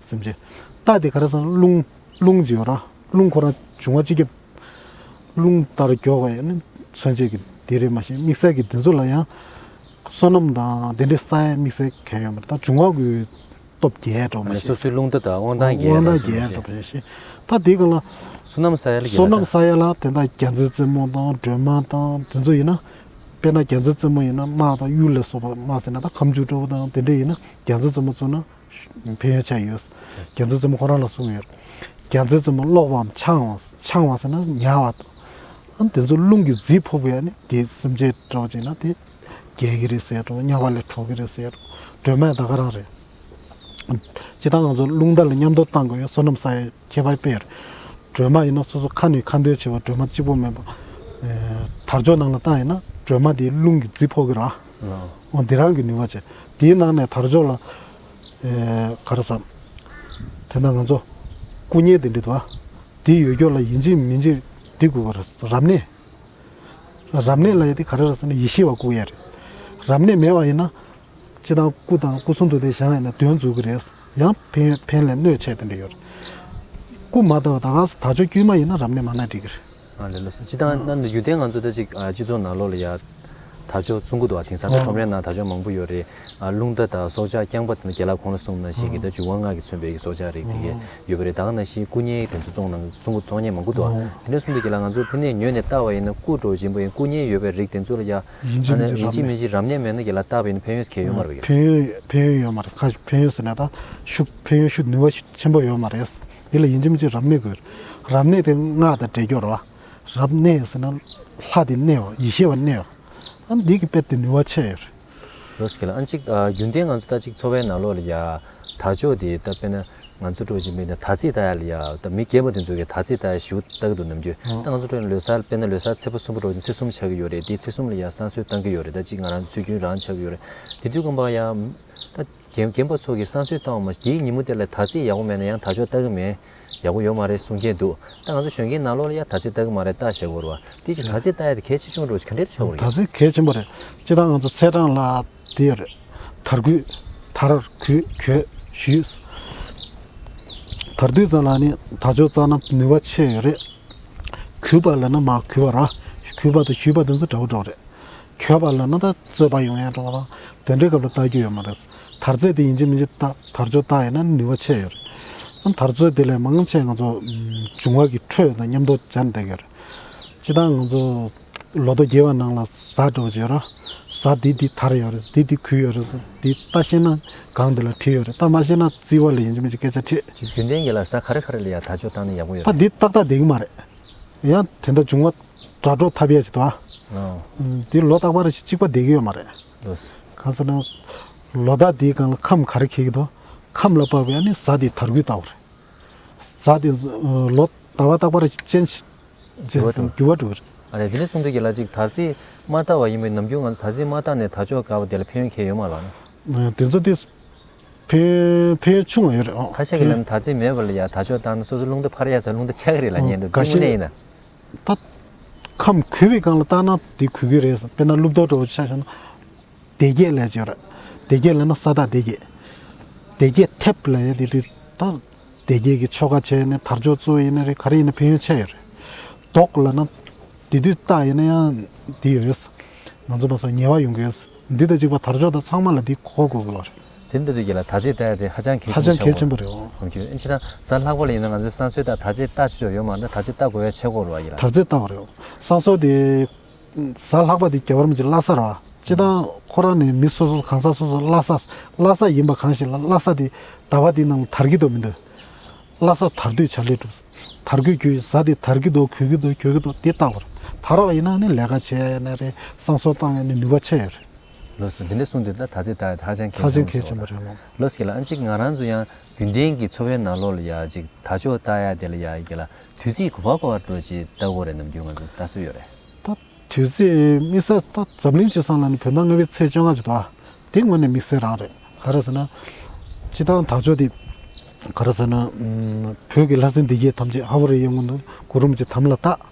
སེམས་ཅན། རྟ་དེ་ག་རེ་ཟེར་ན་རླུང་། རླུང་ཅིག་ཡོད་ར། རླུང་ཁོ་རང་འབྱུང་བ་སྤྱི་ཁྱབ། རླུང་ལྟར་མགྱོགས་པ་ཡང་ནི་མཚོན་བྱེད་ཀྱི་འདི་རེད། མ་གཞི་དམིགས་བསལ་གྱི་འདི་ཚོ་ལ་ཡང་། སོ་ནམ་དང་དེ་འདྲའི་ས་ཡ་དམིགས་བསལ་གང་ཡོད་མ་རེད། ད་འབྱུང་བ་གི་སྟོབས་རྒྱས་འགྲོ་མ་ཨ་ནི་གཞི། སོ་སོའི་རླུང་རྟ་དང་དབང་ཐང་རྒྱས་དབང་ཐང་འགྲོ་རྒྱས་མ་འགྲོ་གཞི། བ་ཞིག་ད་དེ་ག་ལ། སོ་ནམ་ས་ཡ་ལ་སོ་རྒྱས་ནམ་ས་ཡ་ལ་དེ་འདྲ་རྒྱ་མཚོའི་རྩེ་མོ་དང་སྒྲོལ་མ་དང་དེ་ཚོ་ཡིན་ན། དཔེར་ན་རྒྱ་མཚོའི་རྩེ་མོ་ཡིན་ན་དམག་དང་གཡུ་ལ་སོགས་པ། དམག་ཟེར་ན་ད་ཁ་མཆུ་འདྲ་བོ་དང་དེ་འདྲ་ཡིན་ན་རྒྱ་མཚོའི་རྩེ་མོ་བཙུགས་ན་ཕན་ཡོན་ཆེ་ཡོད། རྒྱ་མཚོའི་རྩེ་མོ་ཁོ་རང་ལ་གསུངས་ཡོད། རྒྱ་མཚོའི་རྩེ་མོ་གློག་པའམ་འཆང་བ། འཆང་བ་ཟེར་ན་ཉ་བ། ཨ་དེ་ཚོ་རླུང་གི་རྫི་ཕོག་པས་ནི་དེ་སེམས་ཅན་འདྲ་བོ་ཅིག་ན་དེ་རྒྱས་ཀྱི་རེད་ཟེར་འདྲ་བོ། དམྱལ་བ་ལས་གྲོལ་གྱི་རེད་ཟེར་འདྲ་བོ། སྒྲོལ་མ་ད་ག་རང་རེད། སྤྱིར་བཏང་ང་ཚོ་རླུང་རྟ་ལ་མཉམ་དུ་བཏང་དགོས་ཡོད། སོ་ནམ་ས་ཡ་ཁྱད་པར་དཔེ་ཡོད་རེད། སྒྲོལ་མ་ཡིན་ན་སོ་སོ་ཁ་ནས་ཁ་འདོན་བྱེད་པ་སྒྲོལ་མ་གཅིག་པོ་མིན་པ། ཨེ། དར་ལྕོག་ནང་ལ་བཏང་ཡིན་ན་སྒྲོལ་མ་དེའི་རླུང་གི་རྫི་ཕོག་གི་ར། ཨོ། འོ་དེ་རང་གི་ནུས་པ་བྱེད། དེའི་ནང་ནས་དར་ལྕོག་ལ། ཨེ། ག་རེ་ཟ། དེ་འདྲ་ང་ཚོ་སྐུ་བརྙན་དེ་འདྲ་འདུག་ཨ། དེ་ཡོད་རྒྱུ་ལ་ཡིན་གཅིག་མིན་གཅིག་འདི་དགོས་པ་རེད། རབ་གནས། རབ་གནས་ལབ་ཡ་དེ་ག་རེ་རེད་ཟེར་ན་ཡེ་ཤེས་པ་བཀུག་ཡ་རེད། རབ་གནས་མེད་པ་ཡིན་ན། སྤྱིར་བཏང་སྐུ་དང་སྐུ་གསུང་ཐུགས་དེ་བཞེངས་ཡིན་ན་གདོན་འཛུགས་ཀྱི་རེད། ཡང་ཕན་ཡོན་ཕན་ལས་གནོད་ཆེ་དེ་འདྲ་ཡོད་རེད། སྐུ་མ་དར་བ་ད་ག་ས་དར་ལྕོག་དཀྱུས་མ་ཡིན་ན་རབ་གནས་མ་གནང་འགྲིག་གི་རེད། ཨ་ལས་ལགས་སོ། སྤྱིར་བཏང་ན་རྒྱུན་ལྡན་ང་ཚོ་ད་ཅིག་ཨ་སྤྱི་ཚོགས་ནང་ལོགས་ལ་ཡ་དར་ལྕོག་བཙོང་གི་འདུག་བ། དེང་སང་ད་ཨོ་ཁྲོམ་རའི་ནང་དར་ལྕོག་མང་པོ་ཡོད་རེད། ཨ་རླུང་རྟ་དང་སྲོག་ཆགས་རྐྱང་པ་དེ་ནི་རྒན་ལགས་ཁོང་ལ་གསུངས་ནང་བཞིན་གྱི་ད་འབྱུང་བ་ལྔ་གིས་མཚོན་པའི་སྲོག་ཆགས་རིགས་དེ་གས་ཡོད་པ་རེད། ད་ག་ནང་བཞིན་སྐུ་བརྙན་དེ་ཚོ་བཙོང་ནང་བཙོང་གི་བཙོང་མཁན་མང་པོ་འདུག་བ། ཨོ་དེ་འདྲ་གསུངས་དུས་རྒན་ལགས་ང་ཚོ་ཕ་ནས་ཉོས་ནས་བཏགས་པ་ཡིན་ན་སྐུ་འདྲ་བོ་ཅན་པོ་ཡིན། སྐུ་བརྙན་ཡོད་པའི་རིགས་དེ་ཚོ་ལ་ཡ། ཡིན་གཅིག་ཨ་ནི་མིན་གཅིག་ཡིན་གཅིག་རབ་གནས་མེད་ན་རྒན་ལགས་བཏགས་པ་ཡིན་ན་ཕན་ཡོན་ག་རེ་ཡོད་རེད། ཕན་ཡོན་ཕན་ཡོན་ཡོད་མ་རེད། ཁ་ཕན་ཡོན་ཟེར་ན་ད་ཤུགས་ཕན་ཡོན་ཤུགས་ནུས་པ་ཤུགས་ཆེན་པོ་ཡོད་མ་རེད། འདི་ལ་ཡིན་གཅིག་མིན་གཅིག་རབ་གནས་དགོས། རབ་གནས་དེ་སྔགས་དང་འདྲེས་སྐྱོར་རེད་བ། རབ་གནས་ཟེར་ན་ལྷ་དེ་གནས་པ། ཡེ་ཤེས་པ་གནས་པ། ཨ་འདི་གི་དཔེ་དེ་ནུས་པ་ཆེ་ཡོད་རེད། ལགས་སོ་རྒན་ལགས། ཨ་ནི་གཅིག་ཨ་རྒྱུན་ལྡན་ང་ཚོ་ད་གཅིག་འཚོ་བའི་ནང་ལོགས་ལ་ཡ་དར་ལྕོག་དེ་ད་དཔེར་ན་ང་ཚོ་འདྲ་བོ་ཅིག་མིན་ན་དར་རྩེད་ལྟ་ཡ་ལ་ཡ། ད་མི་རྒན་པ་དེ་ཚོ་གིས་དར་རྩེད་ལྟ་ཡ་ཞེ་པོ་ལྟ་གི་འདུག་ནམ་རྒྱུན། ཨོ་ད་ང་ཚོ་འདྲ་བོ་ལོ་གསར་དཔེར་ན་ལོ་གསར་ཚེས་པ་གསུམ་པ་འདྲ་བོ་ཅིག་ཚེས་གསུམ་ཆགས་ཀྱི་ཡོད་རེད། དེ་ཚེས་གསུམ་ལ་ཡ་བསང་གསོལ་བཏང་གི་ཡོད་རེད། ད་གཅིག་ང་རང་ཚོ་སྲོལ་རྒྱུན་རང་ཆགས་ཀྱི་ཡོད་རེད། དེ་དུས་ཙམ་པ་ཡ་ད་རྒན་རྒན་པ་ཚོ་གིས་བསང་གསོལ་བཏང་བ་མ་གཞི་དེའི་ཉིན་མོ་དེ་ལ་དར་རྩེད་ཡག་པོ་མེད་ན་ཡང་དར་ལྕོག་ལྟ་གི་མེད། ཡག་པོ་ཡོད་མ་རེད་གསུང་མཁན་འདུག་ད་ང་ཚོ་གཞོན་སྐྱེས་ནང་ལོགས་ལ་ཡ་དར་རྩེད་ལྟ་གི་མ་རེད་ལྟ་བྱེད་དགོས་རེད་བ། དེ་ཅིག་དར་རྩེད་ལྟ་ཡ་དེ་གལ་ཆེ་ཆུང་འདྲ་བོ་ག་འདྲས་ཆགས་ཀྱི་ཡོད། དར་རྩེད་གལ་ཆེན་པོ་རེད། སྤྱིར་བཏང་ང་ཚོ་ཚེས་གྲངས་ལ་དེ་ཡོད་རེད། དར་རྒུད། དར་རྒུད་གུད་ཞུས། དར་དུས་ཙམ་ལ་ནི་དར་ལྕོག་བཏགས་ན་ནུས་པ་ཆེ་ཡོད་རེད། གུད་པ་ལབ་ན་མར་གུད་པ་ར། གུད་པ་དང་ཞུས་པ་དེ་ཚོ་འདྲ་བོ་འདྲ་བོ་རེད། གུད་པ་ལབ་ན་ད་རྩོད་པ་ཡོང་ཡ་འདྲ་བོ་དང་དེ་འདྲའི་སྐབས་ལ་ལྟ་རྒྱུ་ཡོད་མ་རེད། དར་རྩེད་དེ་ཡིན་གཅིག་མིན་གཅིག་ལྟ། དར་ལྕོག་ལྟ་ཡིན་ན་ནུས་པ་ཆེ་ཡོད་རེད། ཨ་དར་རྩེད་དེ་ལས་མང་ཆེ་ང་ཚོ་འབྱུང་བ་གི་ཁྲོད་དང་མཉམ་དུ་སྦྱར་བསྡད་ཀྱི་ཡོད་རེད། སྤྱིར་བཏང་ང་ཚོ་ལོ་ཐོ་རྒྱས་པ་ནང་ལ་གཟའ་འདྲ་བོ་ཅིག་ཡོད་ར། གཟའ་འདི་འདི་དར་ཡོད་རེད། འདི་འདི་གུད་ཡོད་རེད། འདི་ལྟ་ཤེས་ན་སྒང་འདི་ལ་བྲིས་ཡོད་རེད། ལྟ་མ་ཤེས་ན་རྩིས་པ་ལ་ཡིན་གཅིག་མིན་གཅིག་སྐད་ཆ་དྲིས། ཅིག་རྒྱུན་ལྡན་གྱི་ལ་གཟའ་ག་རེ་ག་རེ་ལ་ཡ་དར་ལྕོག་བཏང་ན་ཡག་པོ་ཡོད་ད་རེད། འདི་ཏག་ཏག་བསྡད་ཀྱི་མ་རེད། ཡང་དེ་འདྲ་འབྱུང་བ་དྲ་གྲོགས་ཐབས་ཡས་ཅིག་འདུག་ཨ། ཨོ། འདི་ལོ་རྟག་པར་གཅིག་པ་བསྡད་ཀྱི་ཡོད་མ་རེད། ལགས་སོ། གང་ཟེར་ན། ལོ་ཟླ་འདིའི་སྒང་ལ་ཁམས་ག་རེ་འཁེལ་གྱི་འདུག་ཁམས་ལ་དཔག་པའི་ཨ་ནི་གཟའ་དེ་དར་རྒུད་ལྟ་བུ་རེད། གཟའ་དེ་ལོ་ཟླ་བ་རྟག་པར་ཅན་ཅན་འགྱུར་བ་འགྲོ་གི་རེད། འགྱུར་བ་འགྲོ་གི་རེད། ཨ་རེ། དེ་ནས་གསུངས་དུས་ཀྱི་ལ་ཅིག་དར་ཚིགས་མ་བཏགས་པ་ཡིན་པས་ནམ་རྒྱུན་ང་ཚོ་དར་ཚིགས་མ་བཏགས་ནས་དར་ལྕོག་བཀབ་པ་དེ་ལ་ཕན་ཡོན་གང་ཡང་ཡོད་མ་རེད་ལ། དེ་ཚོ་དེ་ཕན་ཕན་ཡོན་ཆུང་བ་ཡོད་རེད། ཨོ། ཁ་ཤས་ཀྱིས་ལབ་ན་དར་ཚིགས་མེད་པ་ལ་ཡ་དར་ལྕོག་བཏགས་ན་སོ་སོ་རླུང་རྟ་འཕར་ཡ་ཚ་རླུང་རྟ་ཆག་གི་རེད་ལབ་མཁན་འདུག་འགའ་ཤས་དངོས་གནས་ཡིན་ན། ད་ཁམས་རྒུད་པའི་སྒང་ལ་བཏགས་ན་དེ་རྒུད་ཀྱི་རེད། དཔེར་ན་ཀླུ་གདོང་འདྲ་བོ་ཆ་བཞག་ན། སྡེ་བརྒྱད་ལབ་ཅིག་ཡོད་རེད། སྡེ་བརྒྱད་ལབ་ན་ས་བདག་སྡེ་བརྒྱད། སྡེ་བརྒྱད་ཐེབས་ལབ་ཡ་དེ་དུས་ད། སྡེ་བརྒྱད་ཀྱི་ཆོ་ག་བྱས་ནས་དར་ལྕོག་བཙུགས་ཡིན་ན་རེད། ག་རེ་ཡིན་ན་ཕན་ཡོན་ཆེ་ཡོད་རེད། ཟློག་ལབ་ན། དེ་དུས་བཏགས་ཡིན་ན་ཡང་འདི་ཡོད། ང་ཚོ་མ་སོང་ཉེས་པ་ཡོང་གི་ཡོད། འདི་དང་གཅིག་པ་དར་ལྕོག་དང་ཚང་མ་ལ་འདི་གོ་དགོས་ཀྱི་ཡོད་རེད། དེ་འདྲ་དུས་ཀྱི་ལ་དར་ཚིགས་བཏགས་ཡ་དེ་ཧ་ཅང་གལ་ཧ་ཆེན་ཆེན་པོ་རེད། ཆེན་པོ་རེད་འོང་། ཨ་ནི་ཕྱི་ན་གཟའ་ལྷག་པ་ལ་ཡིན་ན་ང་ཚོའི་བསང་གསོལ་དང་དར་ཚིགས་བཏགས་ཆོག་ཡོད་མ་རེད། དར་ཚིགས་བཏགས་དགོས་ཡ་ཆེ་གོ་རུ་བ་ཡིན་ལ། དར་ཚིགས་བཏགས་པ་རེད། བསང་གསོལ་དེ། གཟའ་ལྷག་པ་དེ་རྒྱལ་བ་རིན་པོ་ཆེ་བླ་གཟའ་རེད་བ། སྤྱིར་བཏང་ཁོ་རང་ནས་མི་སོ་སོ་གང་ཟག་སོ་སོ་བླ་གཟའ། བླ་གཟའ་ཡིན་པ་གང་ཞིག་ལ་བླ་གཟའ་དེ་ཟླ་བ་འདིའི་ནང་ལ་དར་གྱི་འདུག་མི་འདུག་བླ་གཟའ་དར་དུས་བྱ་ལས་འགྲུབ། དར་རྒུད་རྒྱུ་ཡི་གཟའ་དེ་དར་གྱི་འདུག་རྒུད་ཀྱི་འདུག་རྒྱུ་གི་འདུག་དེ་ལྟ་བར་དར་བ་ཡིན་ན་ནི་ལས་ཀ་བྱས་ཡ་ན་རེད། བསང་གསོལ་བཏང་ཡ་ནི་ནུས་པ་ཆེ་ཡོད་རེད། ལགས་སོ། འདི་འདྲ་གསུངས་དུས་ད་དར་ཚིགས་བཏགས་ཡ་ཧ་ཅང་གལ་ཧ་ཅང་ཆེན་པོ་གལ་ཆེན་པོ་རེད་མོ། ལགས་སོ། ཡ་ལ་ཨ་ཅིག་ང་རང་ཚོ་ཡང་རྒྱུན་ལྡན་གྱི་འཚོ་བའི་ནང་ལོགས་ལ་ཡ་ཅིག་དར་ལྕོག་བཏགས་ཡ་དེ་ལ་ཡ་གི་ལ། དུས་ཚིགས་ག་པར་ག་པར་འགྲོ་ཅིག་ལྟ་དགོས་རེད། ནམ་རྒྱུན་ང་ཚོ་ལྟ་སྲོལ་ཡོད་རེད། ད་དུས་ཚིགས་དམིགས་བསལ་ད་འཛམ་གླིང་སྤྱི་བསང་ལ་ནི་བོད་ཟླ་ལྔ་པའི་ཚེས་བཅོ་ལྔ་ཅིག་འདུག་ཨ། དེ་དངོས་གནས་དམིགས་བསལ་རང་རེད། ག་རེ་ཟེར་ན། སྤྱིར་བཏང་དར་ལྕོག་དེ། ག་རེ་ཟེར་ན། ཨམ། བོད་ཀྱི་ལྷ་སྲིན་སྡེ་བརྒྱད་ཐམས་ཅད་ཧ་བོ་རི་གཡས་སྔོན་དུ་གུ་རུ་རིན་པོ་ཆེ་དམ་ལ་བཏགས།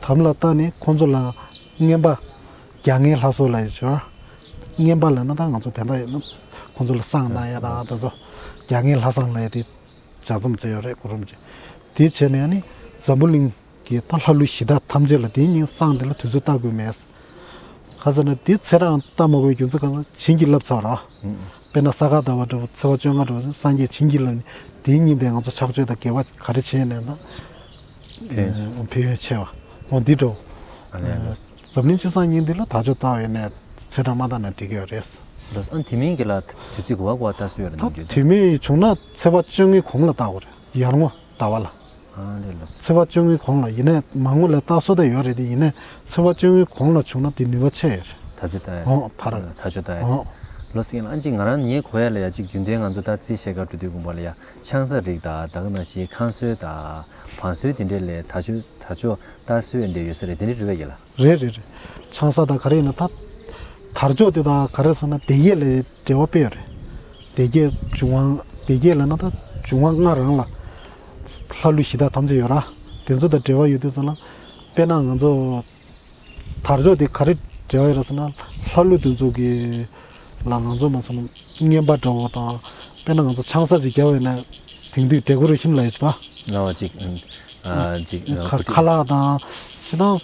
དམ་ལ་བཏགས་ནས་ཁོང་ཚོ་ལ་རྔན་པ། རྒྱ་རྔན་ལྷ་གསོལ་ལབ་ཡ་ཅིག་ཡོད། རྔན་པ་ལབ་ན་ད་ང་ཚོ་དེ་འདྲ་ཡོད་ན། ཁོང་ཚོ་ལ་བསང་གནང་ཡ་དང་དེ་ཚོ། རྒྱ་རྔན་ལྷ་བསང་ལབ་ཡ་དེ། ལྗགས་རྩོམ་མཛད་ཡོད་རེད། གུ་རུ་རིན་པོ་ཆེ། དེ་བྱས་ནས་ནི་འཛམ་བུ་གླིང་གི་ད་ལྷ་ཀླུ་གཞི་བདག་ཐམས་ཅད་ལ་དེ་ཉིན་བསང་དེ་ལ་དུས་ཚོད་བཏགས་དགོས་མེད། ག་ཟེར་ན་དེ་ཚེས་གྲངས་བཏགས་མ་དགོས་རྒྱུ་མཚན་གང་ཟེར་བྱིན་གྱིས་བརླབས་ཚར་བ་རེད། དཔེར་ན་ས་ག་ཟླ་བ་འདྲ་བོ་ཚེས་པ་བཅོ་ལྔ་འདྲ་བོ་སངས་རྒྱས་བྱིན་གྱིས་བརླབས་ནས་དེའི་ཉིན་དེ་ང་ཚོ་ཕྱག་མཆོད་དང་དགེ་བ་ག་རེ་བྱས་ནས་ན། ཕན་ཡོན་ཆེ། ཕན་ཡོན་ཆེ་བ། འོ་འདི་འདྲ་བོ། ཨ་ལས་ལགས། འཛམ་གླིང་སྤྱི་བསང་ཉིན་འདི་ལ་དར་ལྕོག་བཏགས་ཡོད་ནས་ཚེས་གྲངས་མ་བཏགས་ན་འགྲིག་གི་ཡོད་རེད། ལགས་སོ། ཨ་ནི་དེ་མིན་གྱི་ལ་དུས་ཚིགས་ག་པར་ག་པར་བཏགས་སྲོལ་ཡོད་རེད། ད་ནམ་རྒྱུན་དུ། དུས་མིན་བྱུང་ན་ཚེས་པ་བཅོ་ལྔའི་གོང་ལ་བཏགས་དགོས་རེད། ཡར་ངོ་ཟླ་བ་ལ། ཨ་ལས་ལགས་སོ། ཚེས་པ་བཅོ་ལྔའི་གོང་ལ་ཡིན་ནའི་མར་ངོ་ལ་བཏགས་སྲོལ་ད་ཡོད་རེད་དེ། ཡིན་ནའི་ཚེས་པ་བཅོ་ལྔའི་གོང་ལ་བྱུང་ན་དེ་ནུས་པ་ཆེ་ཡོད་རེད། དར་ཚིགས་བཏགས་ཡ། ཨོ་དར། དར་ལྕོག་བཏགས་ཡ་དེ། ཨོ། ལགས་སོ། ཡིན་ལ་ཨ་ཅིག་ང་རང་ངས་གོ་ཡ་ལ་ཡ་ཅིག་རྒྱུན་ལྡན་ང་ཚོ་ད་རྩིས་བཤད་ག་འགྲོ་དུས་དགོངས་པ་ལ་ཡ། ཆང་ས་རིགས་དང་ད་ག་ནང་བཞིན་ཁང་སྲོལ་དང་བང་སྲོལ་དེ་འདྲས་ལས་དར་ལྕོག་དར་ལྕོག་བཏགས་སྲོལ་འདྲས་ཡོད་ས་རེད། དེ་འདྲས་རེད་པས་ཀྱི་ལ། རེད་རེད་རེད། ཆང་ས་དང་ག་རེ་ཡིན་ན་ད། དར་ལྕོག་དེ་དང་ག་རེ་ཟེར་ན་སྡེ་བརྒྱད་ལ་འབྲེལ་བ་དཔེ་ཡོད་རེད། སྡེ་བརྒྱད་འབྱུང་བ་སྡེ་བརྒྱད་ལ་ན་ད་འབྱུང་བ་ལྔ་རང་ལ་ལྷ་ཀླུ་གཞི་བདག་ཐམས་ཅད་ཡོད་ར། དེ་ཚོ་དང་འབྲེལ་བ་ཡོད་དུས་ཙམ་ལ། དཔེར་ན་ང་ཚོ། དར་ལྕོག་དེ་ག་རེ་འབྲེལ་བ་ཡོད་རེད་ཟེར་ན། ལྷ་ཀླུ་དེ་ཚོ་གི་ལ་ང་ཚོ་མ་སོང་ན་རྔན་པ་འདྲ་བོ་དང་། དཔེར་ན་ང་ཚོ་ཆང་ས་ཅིག་བརྒྱབ་ཡོད་ན་དེང་དུས་ཌེ་ཀོ་རེ་ཤན་ལབ་ཡོད་ཅིག་ད། ལ་བ་ཅིག་ཨ་ཅིག་ཁ་ཁ་ལག་དང་། ཅི་དང་།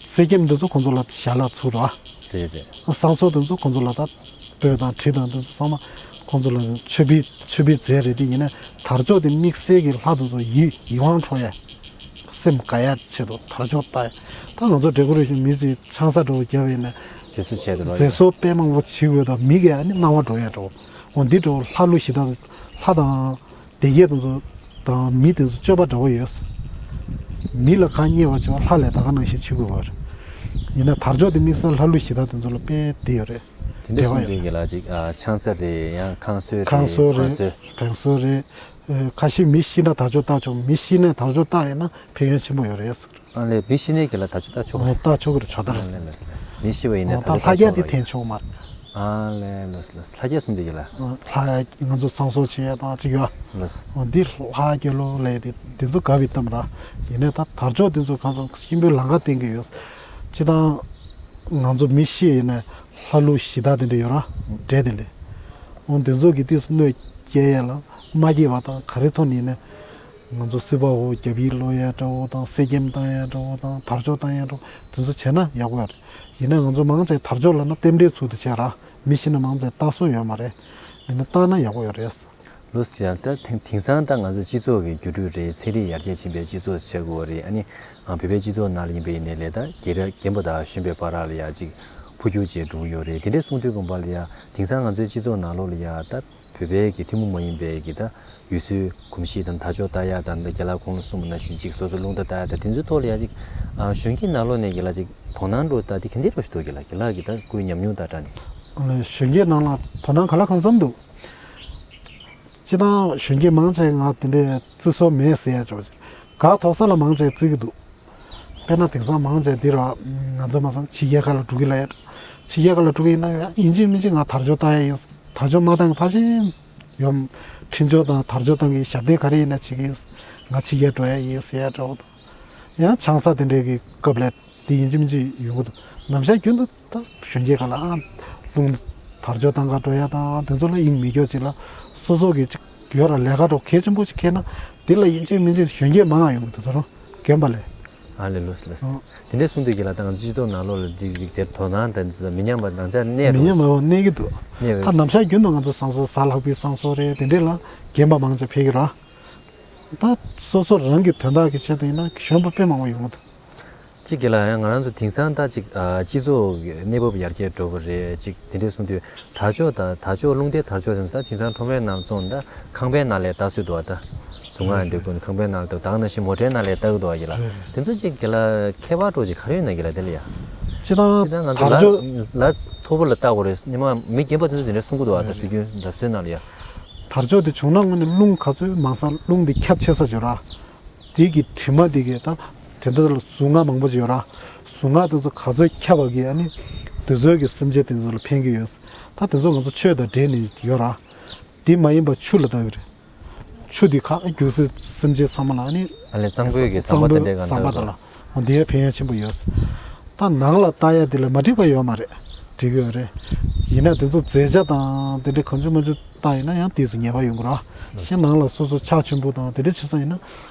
གསེར་སྐྱེམས་འདི་ཚོ་ཁོང་ཚོ་ལ་ཞལ་ལག་ཚུར་ར། རེད་རེད། བསང་གསོལ་འདི་ཚོ་ཁོང་ཚོ་ལ་ད། སྤོས་དང་གྲི་དང་འདི་ཚོ་ཚང་མ་ཁོང་ཚོ་ལ་མཆོད་པའི་མཆོད་པའི་རྫས་རེད་དེ། ཡིན་ན་དར་ལྕོག་དེ་དམིགས་བསལ་གྱི་ལྷ་དེ་ཚོ་ཡིད་ཡིད་དབང་འཕྲོག་ཡ། སེམས་དགའ་ཡ་ཆེད་དུ་དར་ལྕོག་བཏགས་ཡ། ད་ང་ཚོ་ཌེ་ཀོ་རེ་ཤན་མི་ཚོས་ཆང་ས་འདྲ་བོ་བརྒྱབ་ཡིན་ན། མཛེས་བཟོ་བྱས་འདུག་ལ། མཛེས་བཟོ་དཔེ་མང་པོ་བྱེད་དགོས་དང་མི་གིས་ཨ་ནི་སྣང་བ་འགྲོ་ཡ་འགྲོ། འོ་འདི་འགྲོ་ལྷ་ཀླུ་གཞི་བདག་ལྷ་དང་། སྡེ་བརྒྱད་དེ་ཚོ་དང་མི་དེ་ཚོ་སྤྱོད་པ་འདྲ་བོ་ཡོད། མི་ལ་ཁ་མཉེས་པ་བྱས་པ་ལྷ་ལས་ད་ག་ནང་བཞིན་བྱེད་དགོས་པ་རེད། ཡིན་ན་དར་ལྕོག་དེ་དམིགས་བསལ་ལྷ་ཀླུ་གཞི་བདག་དེ་ཚོ་ལ་དཔེ་བདེ་ཡོད་རེད། དེ་འདྲ་འབྲེལ་བ་གསུངས་ཡོད། དུས་ཀྱི་ལ་ཅིག་ཨ་ཆང་ས་རེད། ཡང་ཁང་གསོལ་རེད། ཁང་གསོལ་རེད། བང་སོ། བང་སོ་རེད། ཨ་ཁ་ཤས་མི་ཤི་ན་དར་ལྕོག་བཏགས་ཆོག་མི་ཤི་ནས་དར་ལྕོག་བཏགས་ཡིན་ན་ཕན་ཡོན་ཆེན་པོ་ཡོད་རེད་ཟེར། ཨ་ལས་མི་ཤི་ནས་ཀྱི་ལ་དར་ལྕོག་བཏགས་ཆོག་གི་རེད། བཏགས་ཆོག་གི་རེད། ཇོ་དར། ཨ་ལས་ལས་ལས། མི་ཤི་བ་ཡིན་ནས་ཨོ་དར་ད་ལྕོག་ལྷ་བཏགས་རྒྱལ་ཆོག་དེ་གི་རེད། འཐེན་ཆོག་མ་རེད། ཨ་ལས་ལས་ལས། ལྷ་རྒྱལ་གསུངས་དེ་གི་ལ། ལྷ་ང་ཚོ་བསང་གསོལ་བྱེད་ཡ་དང་ཅིག་ཡོད། ལས། ཨོ་འདི་ལྷ་རྒྱལ་ལོ་ལས་དེ་དེ་ཚོ་དགའ་བའི་གཏམ་ར། ཡིན་ནས་ད་དར་ལྕོག་དེ་ཚོ་གང་ཟག་གཤིན་པོའི་ལང་ཀ་བསྟན་གི་ཡོད། སྤྱིར་བཏང་ང་ཚོ་མི་ཤི་ཡིན་ནས་ལྷ་ཀླུ་གཞི་བདག་དེ་འདྲ་ཡོད་ར། འདྲེ་དེ་འདྲ། ཨོ་དེ་ཚོ་གི་དུས་སུ་གནོད་སྐྱེལ་ཡ་ལ་མ་སྐྱེས་པ་དང་ག་རེ་ཐོན་ཡིན་ནས། ང་ཚོ་སྲིད་པ་འོ་རྒྱབ་ཡིག་ཀློག་ཡ་འདྲ་བོ་དང་། གསེར་སྐྱེམས་བཏང་ཡ་འདྲ་བོ་དང་། དར་ལྕོག་བཏང་ཡ་འདྲ་བོ་དེ་ཚོ་བྱས་ན་ཡག་པོ་ཡ་རེད། ཡིན་ན་ང་ཚོ་མང་ཆེ་དར་ལྕོག་ལབ་ན་རྟེན་འབྲེལ་ཚུལ་དུ་བྱས་ར། མི་ཤི་ན་མང་ཆེ་བཏགས་སྲོལ་ཡོད་མ་རེད། ཡིན་ན་བཏགས་ན་ཡག་པོ་ཡོད་རེད། ལོས་ཀྱང་ད་དེང་དེང་སང་ད་ང་ཚོ་སྤྱི་ཚོགས་ཀྱི་འགྱུར་འགྲོས་རེད། ཚན་རིག་ཡར་རྒྱས་ཕྱིན་པའི་སྤྱི་ཚོགས་ཆགས་ཀྱི་ཡོད་རེད། ཨ་ནི་ཨ་བོད་པའི་སྤྱི་ཚོགས་ནང་ལ་ཡིན་པ་ཡིན་ནའི་ལས་ད་རྒན་ར་རྒན་པ་དང་གཞོན་པའི་བར་ལ་ཡ་ཅིག་འཕོ་འགྱུར་བྱས་འགྲོ་གི་ཡོད་རེད། དེ་འདྲས་གསུངས་དུས་དགོངས་པ་ལ་ཡ་དེང་སང་ང་ཚོའི་སྤྱི་ཚོགས་ནང་ལོགས་ལ་ཡ་ད་བོད་པའི་གི་ཐུན་མོང་མ་ཡིན་པའི་གི་ད་ཡུལ་སྲོལ་གོམས་གཤིས་དང་དར་ལྕོག་བཏགས་ཡག་དང་། ད་རྒན་ལགས་གོང་ལ་གསུངས་པ་ནང་བཞིན་ཅིག་སོ་སོ་རླུང་རྟ་བཏགས་ཡག་དང་། དེ་ཚོའི་ཐོག་ལ་ཡ་ཅིག་ཨ་གཞོན་སྐྱེས་ནང་ལོགས་ནས་རྒན་ལགས་ཅིག་དོ་སྣང་འགྲོ་ད་དེ་ག་འདྲས་འགྲོ་ཞིག་འདུག་རྒན་ལགས། རྒན་ལགས་ཀྱི་ད་སྐུའི་ཉམས་མྱོང་དང་སྦྲགས་ནས། གཞོན་སྐྱེས་ནང་ལ་དོ་སྣང་ག་ལ་གང་འཚམ་འདུག་སྤྱིར་བཏང་གཞོན་སྐྱེས་མང་ཆེ་ང་དེ་འདྲའི་བརྩི་སྲོལ་མེད་ཟེར་ཡ་ཅིག་ཡོད་པ་ཅིག་ག་ཐོག་ས་ལ་མང་ཆེ་བརྩི་གི་འདུག་དཔེར་ན་དེང་སང་མང་ཆེ་འདི་ར་ང་ཚོ་མ་སོང་ཕྱི་རྒྱལ་ཁག་ལ་འགྲོ་གི་ལ་ཡ། ཕྱི་རྒྱལ་ཁག་ལ་འགྲོ་གི་ཡིན་ན་ཡང་ཡིན་གཅིག་མིན་གཅིག་ང་དར་ལྕོག་བཏང་ཡ་ཡིན། དར་ལྕོག་མ་བཏང་གི་ཕལ་ཆེར་ཡོད། འཕྲིན་བཅོལ་དང་དར་ལྕོག་བཏང་གི་ཞབས་འདེགས་ག་རེ་ཡིན་ན་བྱེད་ཀྱི་ཡིན། ང་ཕྱི་རྒྱལ་འགྲོ་ཡ་ཡིན་ཟེར་ཡ་འདྲ་བོ་དང་། ཡང་ཆང་ས་དེ་འདྲའི་གི་སྐབས་ལ་དེ་ཡིན་གཅིག་མིན་གཅིག་ཡོང་གི་འདུག་ནམ་ཞག་རྒྱུན་དུ་ད་གཞོན་སྐྱེས་ཁ་ལ་ཨ་རླུང་དར་ལྕོག་བཏང་ག་འགྲོ་ཡ་དང་དེ་ཚོ་ལ་དབྱིངས་མི་སྐྱོ་ཅིག་ལ་སོ་སོ་གི་ཅིག་ཡོད་ར་ལས་ཀ་འགྲོ་གལ་ཆེན་པོ་ཞིག་འཁེལ་ན་དེ་ལ་ཡིན་གཅིག་མིན་གཅིག་གཞོན་སྐྱེས་མང་ང་ཡོང་གི་འདུག་ད་རུང་རྒན་པ་ལས། ཨ་ལེ་ལོས་ལོས། ཨ། དེ་འདྲའི་གསུང་དུས་ཀྱི་ལ་ད་ང་ཚོ་སྤྱི་ཚོགས་ནང་ལོགས་ལ་ཅིག་ཅིག་དེར་དོ་སྣང་དང་མི་ཉམས་པ་ནང་ཆ་གནས་མི་ཉམས་པ་གནས་ཀྱི་འདུག་གནས་ད་ནམ་ཞག་རྒྱུན་དུ་ང་ཚོ་བསང་གསོལ་གཟའ་ལྷག་པའི་བསང་གསོལ་རེད་དེ་འདྲས་ལ་རྒན་པ་མང་ཆེ་ཕེབས་ཀྱི་ར། ད་སོ་སོ་རང་གི་དོན་དག་གི་ཆེད་དུ་ཡིན་ན་གཞོན་པ་དཔེ་མང་པོ་ཡོང་གི་འདུག་གཅིག་གི་ལ་ཡང་ང་རང་ཚོ་དེང་སང་ད་ཅིག་ཨ་སྤྱི་ཚོགས་ཀྱི་གནས་བབ་ཡར་རྒྱས་འགྲོ་གི་རེད། ཅིག་དེ་འདྲས་གསུང་དུས་དར་ལྕོག་དང་དར་ལྕོག་རླུང་རྟའི་དར་ལྕོག་ཟེར་ན་ད་དེང་སང་ཁྲོམ་རའི་ནང་ཚོང་ད་ཁང་པའི་ནང་ལས་ལྟ་སྲོལ་འདུག་བ། ད་གཟུངས་སྔགས་འདེབས་དགོས་ན་ཁང་པའི་ནང་ལ་ལྟ་བུ་ད་ག་ནང་བཞིན་མོ་ཊའི་ནང་ལས་ལྟ་གི་འདུག་བ་གི་ལ། རེད་རེད། དེ་ཚོ་ཅིག་གི་ལ་ཁྱད་པར་འགྲོ་ཅིག་ག་རེ་ཡོད་ན་གི་ལ་དེ་ལ་ཡ། སྤྱིར་བཏང་སྤྱིར་བཏང་ང་ཚོ་དར་ལ་ལྕོག་ལ་མཐོ་པོ་ལ་ལྟ་དགོས་རེད། ཉི་མ་མི་རྒན་པ་དེ་ཚོ་དེ་འདྲས་གསུང་གི་འདུག་བ། ད་སྲོལ་རྒྱུན་ལབ་སྲོལ་ནང་ལ་ཡ། དར་ལྕོག་དེ་བྱུང་ན་དངོས་གནས་རླུང་ག་ཚོད་མང་ས་རླུང་དེ་ཁྱབ་ཆེ་ས་ཡོད་ར། དེ་གི་དྲི་མ་དེ་གི་ད་དེ་འདྲ་ལ་གཟུངས་སྔགས་མང་པོ་ཅིག་ཡོད་ར། གཟུངས་སྔགས་དེ་ཚོ་ག་ཚོད་ཁྱབ་པ་གི་ཨ་ནི་དེ་ཚོའི་གི་སེམས་ཅན་དེ་ཚོ་ལ་ཕན་གི་ཡོད། ད་དེ་ཚོ་ང་ཚོ་ཆོས་དང་འབྲེལ་ནས་ཡོད་ར། དེ་མ་ཡིན་པ་ཆུ་ལ་ལྟ་གི་རེད། ཆུ་དེ་ཁ་རྒྱུག་སའི་སེམས་ཅན་ཚང་མ་ལ་ཨ་ནི་ཨ་ལས་གཙང་པོའི་གི་ཟམ་པ་དེ་འདྲས་ག་ཟམ་པ་འདྲ་དང་ལ་འོ་དེའི་ཕན་ཡོན་ཆེན་པོ་ཡོད། ད་ནང་ལ་ལྟ་ཡ་དེ་ལ་མ་འགྲིག་པ་ཡོད་མ་རེད། འགྲིག་གི་ཡོད་རེད། ཡིན་ན་དེ་ཚོ་རྫས་ཆ་དང་དེ་འདྲའི་གང་བྱུང་མང་བྱུང་ལྟ་ཡིན་ན་ཡང་དེ་ཚོ་ཉེས་པ་ཡོང་གི་ར། ཤི་ནང་ལ་སོ་སོ་ཕྱག་མཆོད་འབུལ་དང་དེ་འདྲ་བྱེད་ས་ཡིན་ན་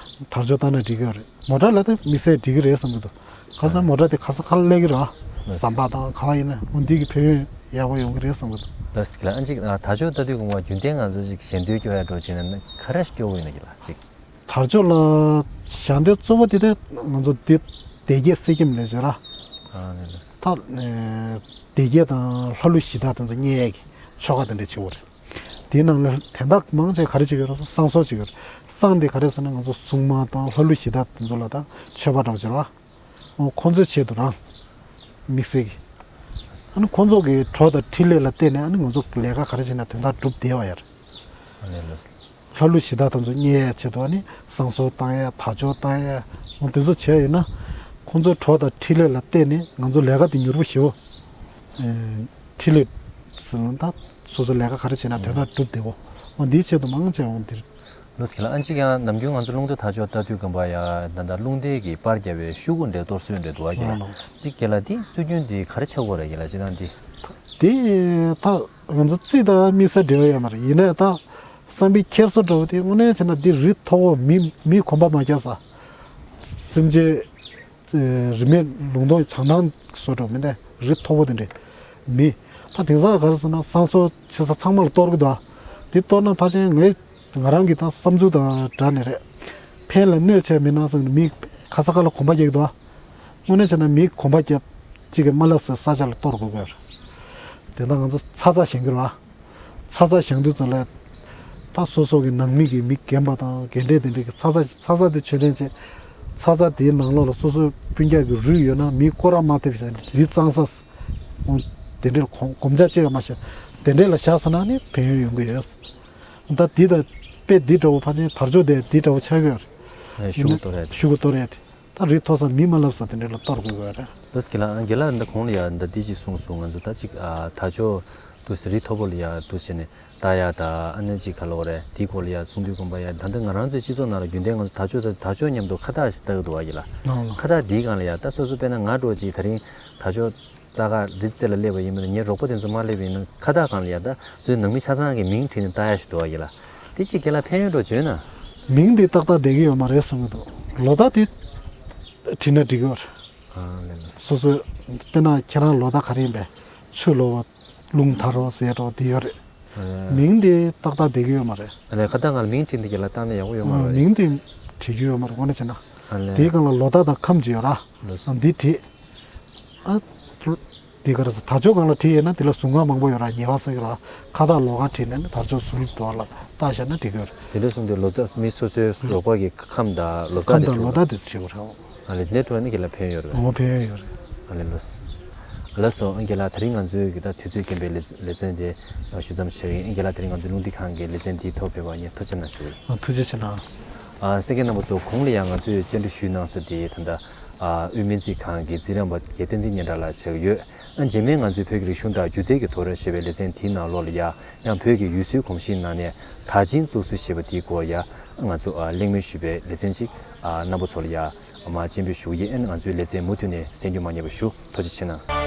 དར་ལྕོག་བཏང་ན་འགྲིག་གི་ཡོད་རེད། མོ་ཊ་ལ་དེ་དམིགས་བསལ་འགྲིག་གི་རེད་བསམ་གི་འདུག་ཁ་སང་མོ་ཊ་དེ་ཁ་སང་ཁ་ལ་སླེབས་ཀྱི་ར། ཟམ་པ་དང་ག་བ་ཡིན་ན་འོ་འདི་གི་ཕན་ཡོན་ཡག་པོ་ཡོང་གི་རེད་བསམ་གི་འདུག་ལགས་སོ། ཨ་ཅིག་ཨ་དར་ལྕོག་ལྟ་དུས་སྐབས་རྒྱུན་ལྡན་ང་ཚོ་ཅིག་ཞལ་འདོན་སྐྱོར་ཡ་འགྲོ་བྱས་ན་ག་རེ་སྐྱོར་དགོས་ཡིན་ན་གི་ལ་ཅིག་དར་ལྕོག་ལ་ཞལ་འདོན་གཙོ་བོ་དེ་དེ་ང་ཚོ་འདི་སྡེ་བརྒྱད་གསེར་སྐྱེམས་ལས་བྱེད་ར། ཨ་ནི་ལགས་སོ། ད་ཨེ་སྡེ་བརྒྱད་དང་ལྷ་ཀླུ་གཞི་བདག་དེ་ཚོ་མཉེས་ཡས་ཀྱི་ཆོ་ག་དེ་འདྲ་བྱེད་དགོས་རེད། དེའི་ནང་ལ་དན་རྟགས་མང་ཆེ་ག་རེ་བྱེད་ཀྱི་ཡོད་རེད་བསང་གསོལ་བྱེད་ཀྱི་ཡོད་རེད། བསང་དེ་ག་རེ་ཟེར་ན་ང་ཚོ་སྲུང་མ་དང་ལྷ་ཀླུ་གཞི་བདག་དེ་ཚོ་ལ་ད་མཆོད་པ་འདྲ་བོ་བྱེད་ར། ཁོང་ཚོའི་ཆེད་དུ་རང་དམིགས་བསལ་གྱི། ཨ་ནི་ཁོང་ཚོ་གི་གྲོགས་དང་འཕྲིན་ལས་ལ་བརྟེན་ནས་ཨ་ནི་ང་ཚོ་ལས་ཀ་ག་རེ་བྱས་ན་དོན་དག་འགྲུབ་བསྡད་པ་ཡ་རེད། ཨ་ནི་ལགས་སོ། ལྷ་ཀླུ་གཞི་བདག་དེ་ཚོ་མཉེས་ཡས་ཆེད་དུ་ཨ་ནི་བསང་གསོལ་བཏང་ཡས་དར་ལྕོག་བཏང་ཡས་འོ་དེ་ཚོ་བྱས་ཡིན་ན། ཁོང་ཚོའི་གྲོགས་དང་འཕྲིན་ལས་ལ་བརྟེན་ནས་ང་ཚོ་ལས་ཀ་དེ་མྱུར་པོ་ཞེ་པོ། ཨེ་འཕྲིན་ལས་ཟེར་ན་ད་སོ་སོ་ལས་ཀ་ག་རེ་བྱས་ན་དོན་དག་འགྲུབ་བསྡད་པོ། འོ་འདིའི་ཆེད་དུ་མང་ཆེ་འོང་འདིར། ལགས་སོ་ལགས། ཨ་ཅིག་ཡང་ནམ་རྒྱུན་ང་ཚོ་རླུང་རྟ་དར་ལྕོག་ལྟ་དུས་སྒང་པ་ཡ་ད་ལྟ་རླུང་རྟའི་གི་པར་རྒྱབ་པའི་ཤོག་གུ་འདྲ་གཏོར་སྲོལ་འདྲ་འདུག་བ་གི་ལ། ཨ་ལགས། ཅིག་གི་ལ་འདི་སྲོལ་རྒྱུན་འདི་ག་རེ་ཆགས་ཀྱི་ཡོད་རེད་གི་ལ་སྤྱིར་བཏང་འདི། འདི་ད་ང་ཚོ་རྩིས་དང་དམིགས་བསལ་འབྲེལ་བ་ཡོད་མ་རེད། ཡིན་ནའི་ད་བསམ་པའི་འཁྱེར་སོ་འདྲ་བོ་དེ་དངོས་གནས་བྱས་ན་འདི་རི་མཐོ་བོ་མི་མི་གོམ་པ་མ་རྒྱག་ས། སེམས་ཅན་རིས་མེད་ལུང་སྟོང་བྱང་ཐང་བཟོ་འགྲོ་མི་འདི་རི་མཐོ་པོ་དེ་འདྲས་མི། ད་དེང་སང་ག་རེ་ཟེར་ན་བསང་གསོལ་ཆེ་ས་ཚང་མ་ལ་གཏོར་གི་འདུག་དེ་གཏོར་ན་ཕལ་ཆེར་ངས་ང་རང་གི་ད་བསམ་ཚུལ་དང་འདྲ་ནི་རེད། ཕན་ལ་གནོད་བྱས་མིན་ན་བསམ་ནས་མི་ཁ་ས་ཁ་ལ་གོམ་པ་རྒྱག་གི་འདུག་དངོས་གནས་བྱས་ན་མི་གོམ་པ་རྒྱབ་གཅིག་གི་མ་ལབ་ས་ས་ཆ་ལ་གཏོར་དགོས་ཀྱི་རེད། དེ་ད་ང་ཚོ་ཚ་ཚ་བཞེངས་གི་རེད་བ། ཚ་ཚ་བཞེངས་དུས་ཙམ་ལ། ད་སོ་སོ་གི་ནང་མི་གི་མི་རྒན་པ་དང་རྒན་གྲས་དེ་འདྲས་ཀྱི་ཚ་ཚ་ཚ་ཚ་དེ་མཆོད་རྟེན་བྱས། ཚ་ཚ་དེའི་ནང་ལོགས་ལ་སོ་སོའི་སྤུན་ཀྱག་གི་རུས་ཡོད་ན་མི་སྐོར་ར་མ་ཐེབས་བྱས་རི་གཙང་ས། འོ་དེ་འདྲས་ལ་གོམ་གོམ་ཆ་གཅིག་ཡང་མ་བཞག་དེ་འདྲས་ལ་བཞག་སོང་ན་ནི་ཕན་ཡོན་ཡོང་གི་ཡོད། ད་འདི་ད་དཔེ་འདི་འདྲ་བོ་ཕལ་ཆེར་དར་ལྕོག་དེ་འདི་འདྲ་བོ་ཆགས་ཀྱི་ཡོད་རེད། ཤུ་གུ་གཏོར་ཡ་དེ། ཤུ་གུ་གཏོར་ཡ་དེ། ད་རི་མཐོ་ས་མི་མ་ལབ་ས་དེ་འདྲ་ལ་གཏོར་དགོས་དགོས་རེད། ལགས་སོ་རྒན་ལགས། རྒན་ལགས་འདི་གོང་ལ་ཡ་འདི་འདི་ཅིག་གསུངས་སོང་། ང་ཚོ་ད་ཅིག་ཨ་དར་ལྕོག་འདུག་སེ་རི་མཐོ་པོ་ལ་ཡ་འདུག་སེ་ནས་ལྟ་ཡ་ད་ཨ་ནི་ཅིག་ག་ལབ་དགོས་རེད། དེའི་སྐོར་ལ་ཡ་གསུང་དུས་སྒང་པ་ཡ་ད་ལྟ་ང་རང་ཚོའི་སྤྱི་ཚོགས་ནང་ལ་རྒྱུན་ལྡན་ང་ཚོ་དར་ལྕོག་ཟེར་དར་ལྕོག་མཉམ་དུ་ཁ་བཏགས་ཤིག་ལྟ་གི་འདུག་བ་ཡིན་ལ། ལགས་ལགས། ཁ་བཏགས་འདིའི་སྒང་ལ་ཡ་ད་སོ་སོ་དཔེར་ན་ང་འདྲ་བོ་ཅིག་ད་རིང་དར་ལྕོག་རྩྭ་ཁ་རི་རྩེ་ལ་སླེབས་པ་ཡིན་པ་ན་ངའི་རོགས་པ་དེ་ཚོ་མ་སླེབས་པ་ཡིན་ན་ཁ་བཏགས་སྒང་ལ་ཡ་ད་ཚོའི་ནང་མི་ཆ་ཚང་གི་མིང་བྲིས་ནས་ལྟ་ཡ་ཞིག་འདུག་བ་ཡིན་ལ། དེ་ཅིག་རྒན་ལགས་ཕན་ཡོན་འདྲ་བོ་བྱུང་ན། མིང་དེ་ཏག་ཏག་བསྡད་ཀྱི་ཡོད་མ་རེད་བསམ་གྱི་འདུག་ལོ་ཟླ་དེ་བྲིས་ན་འགྲིག་གི་ཡོད་རེད། ཨ་ལེ་ལགས་སོ། སོ་སོའི་དཔེར་ན་ཁྱེད་རང་ལོ་ཟླ་ག་རེ་ཡིན་པས། ཆུ་ལོ། རླུང་དར་རོ་ཟེར་འགྲོ་འདི་ཡོད་རེད། ཨ་ལེ། མིང་དེ་ཏག་ཏག་བསྡད་ཀྱི་ཡོད་མ་རེད། ཨ་ལེ་ཁ་བཏགས་སྒང་ལ་མིང་བྲིས་འདི་ག་ལ་བཏགས་ན་ཡག་པོ་ཡོད་མ་རེད། མིང་དེ་བྲིས་ཀྱི་ཡོད་མ་རེད་དངོས་གནས་བྱས་ན། ཨ་ལེ། དེའི་སྒང་ལ་ལོ་ཟླ་དང་ཁམས་ཅིག་ཡོད་ར། ལགས་སོ། འདི་བྲིས། ཨ། འདི་ག་རེ་ཟེར་དར་ལྕོག་སྒང་ལ་བྲིས་ཡོད་ན་དེ་ལ་ཟུར་ཁ་མང་པོ་ཡོད་ར་ཉེ་བ་ཟེར་གི་ར། ཁ་བཏགས་ལོགས་ཀ་བྲིས་ནས་ནི་དར་ལྕོག་ཟུར་དུ་བ་ལ་བཏགས་བཞག་ན་འགྲིག་གི་ཡོད་རེད། དེ་འདྲ་སོང་དུས་ལོ་ཟླ་མི་སོ་སོའི་རོགས་པ་གི་ཁམས་དང་ལོ་ཟླ་ཁམས་དེ་དང་ལོ་ཟླ་དེ་བྲིས་དགོས་རེད། ཨ་ལེ་འདི་འདྲ་བྲིས་ན་ག་ལ་ཕན་ཡོད་རེད། འོ་ཕན་ཡོན་ཡོད་རེད། ཨ་ལེ་ལགས་སོ། ལགས་སོ། ཨང་རྒྱལ་ལགས། དེ་རིང་ང་ཚོའི་གི་ད་དུས་ཚོད་རྐྱེན་པས་ལེ་ལེ་ཚན་དེ་ཞུ་མཚམས་བཞག་ཡིན། ཨང་རྒྱལ་ལགས། དེ་རིང་ང་ཚོའི་རླུང་འཕྲིན་ཁང་གི་ལེ་ཚན་འདིའི་ཐོག་ཕེབས་པར་ངས་ཐུགས་རྗེ་གནང་ཞུ་ཡིན། ཨ། ཐུགས་རྗེ་ཆེ་གནང་། ཨ། གསན་མཁན་རྣམ་པ་ཚོ། གོང་ལ་ཡང་ང་ཚོས་བཅར་འདྲི་ཞུས་གནང་ས་དེ་ད་ལྟ་ཨ་དབུས་སྨན་རྩིས་ཁང་གི་རྩིས་རིག་པ་རྒན་བསྟན་འཛིན་སྙན་གྲགས་ལགས་ཆགས་ཀྱི་ཡོད། ཨ། རྗེས་མའི་ང་ཚོའི་བོད་ཀྱི་རིག་གཞུང་དང་སྒྱུ་རྩལ་གྱི་དོ་རུ་ཞེས་པའི་ལེ་ཚན་དེའི་ནང་ལོགས་ལ་ཡང་ཡང་བོད་ཀྱི་ཡུལ་སྲོལ་གོམས་གཤིས་ནང་ནས་དར་ཆེན་བཙུགས་སྲོལ་ཞེས་པ་དེའི་སྐོར་ཡང་ང་ཚོ་ཨ་གླེང་མོལ་ཞུས་པའི་ལེ་ཚན་ཅིག་ཨ་རྣམ་པ་ཚོ་ལ་ཡང་མར་སྤྱན་འབུལ་ཞུ་གི་ཡིན། ཨ་ནི་ང་ཚོའི་ལེ་ཚན་མུ་མཐུད་ནས་གསན་རྒྱུ་མ་བསྙེལ་བ་ཞུ། ཐུགས་རྗེ་ཆེ་གནང་།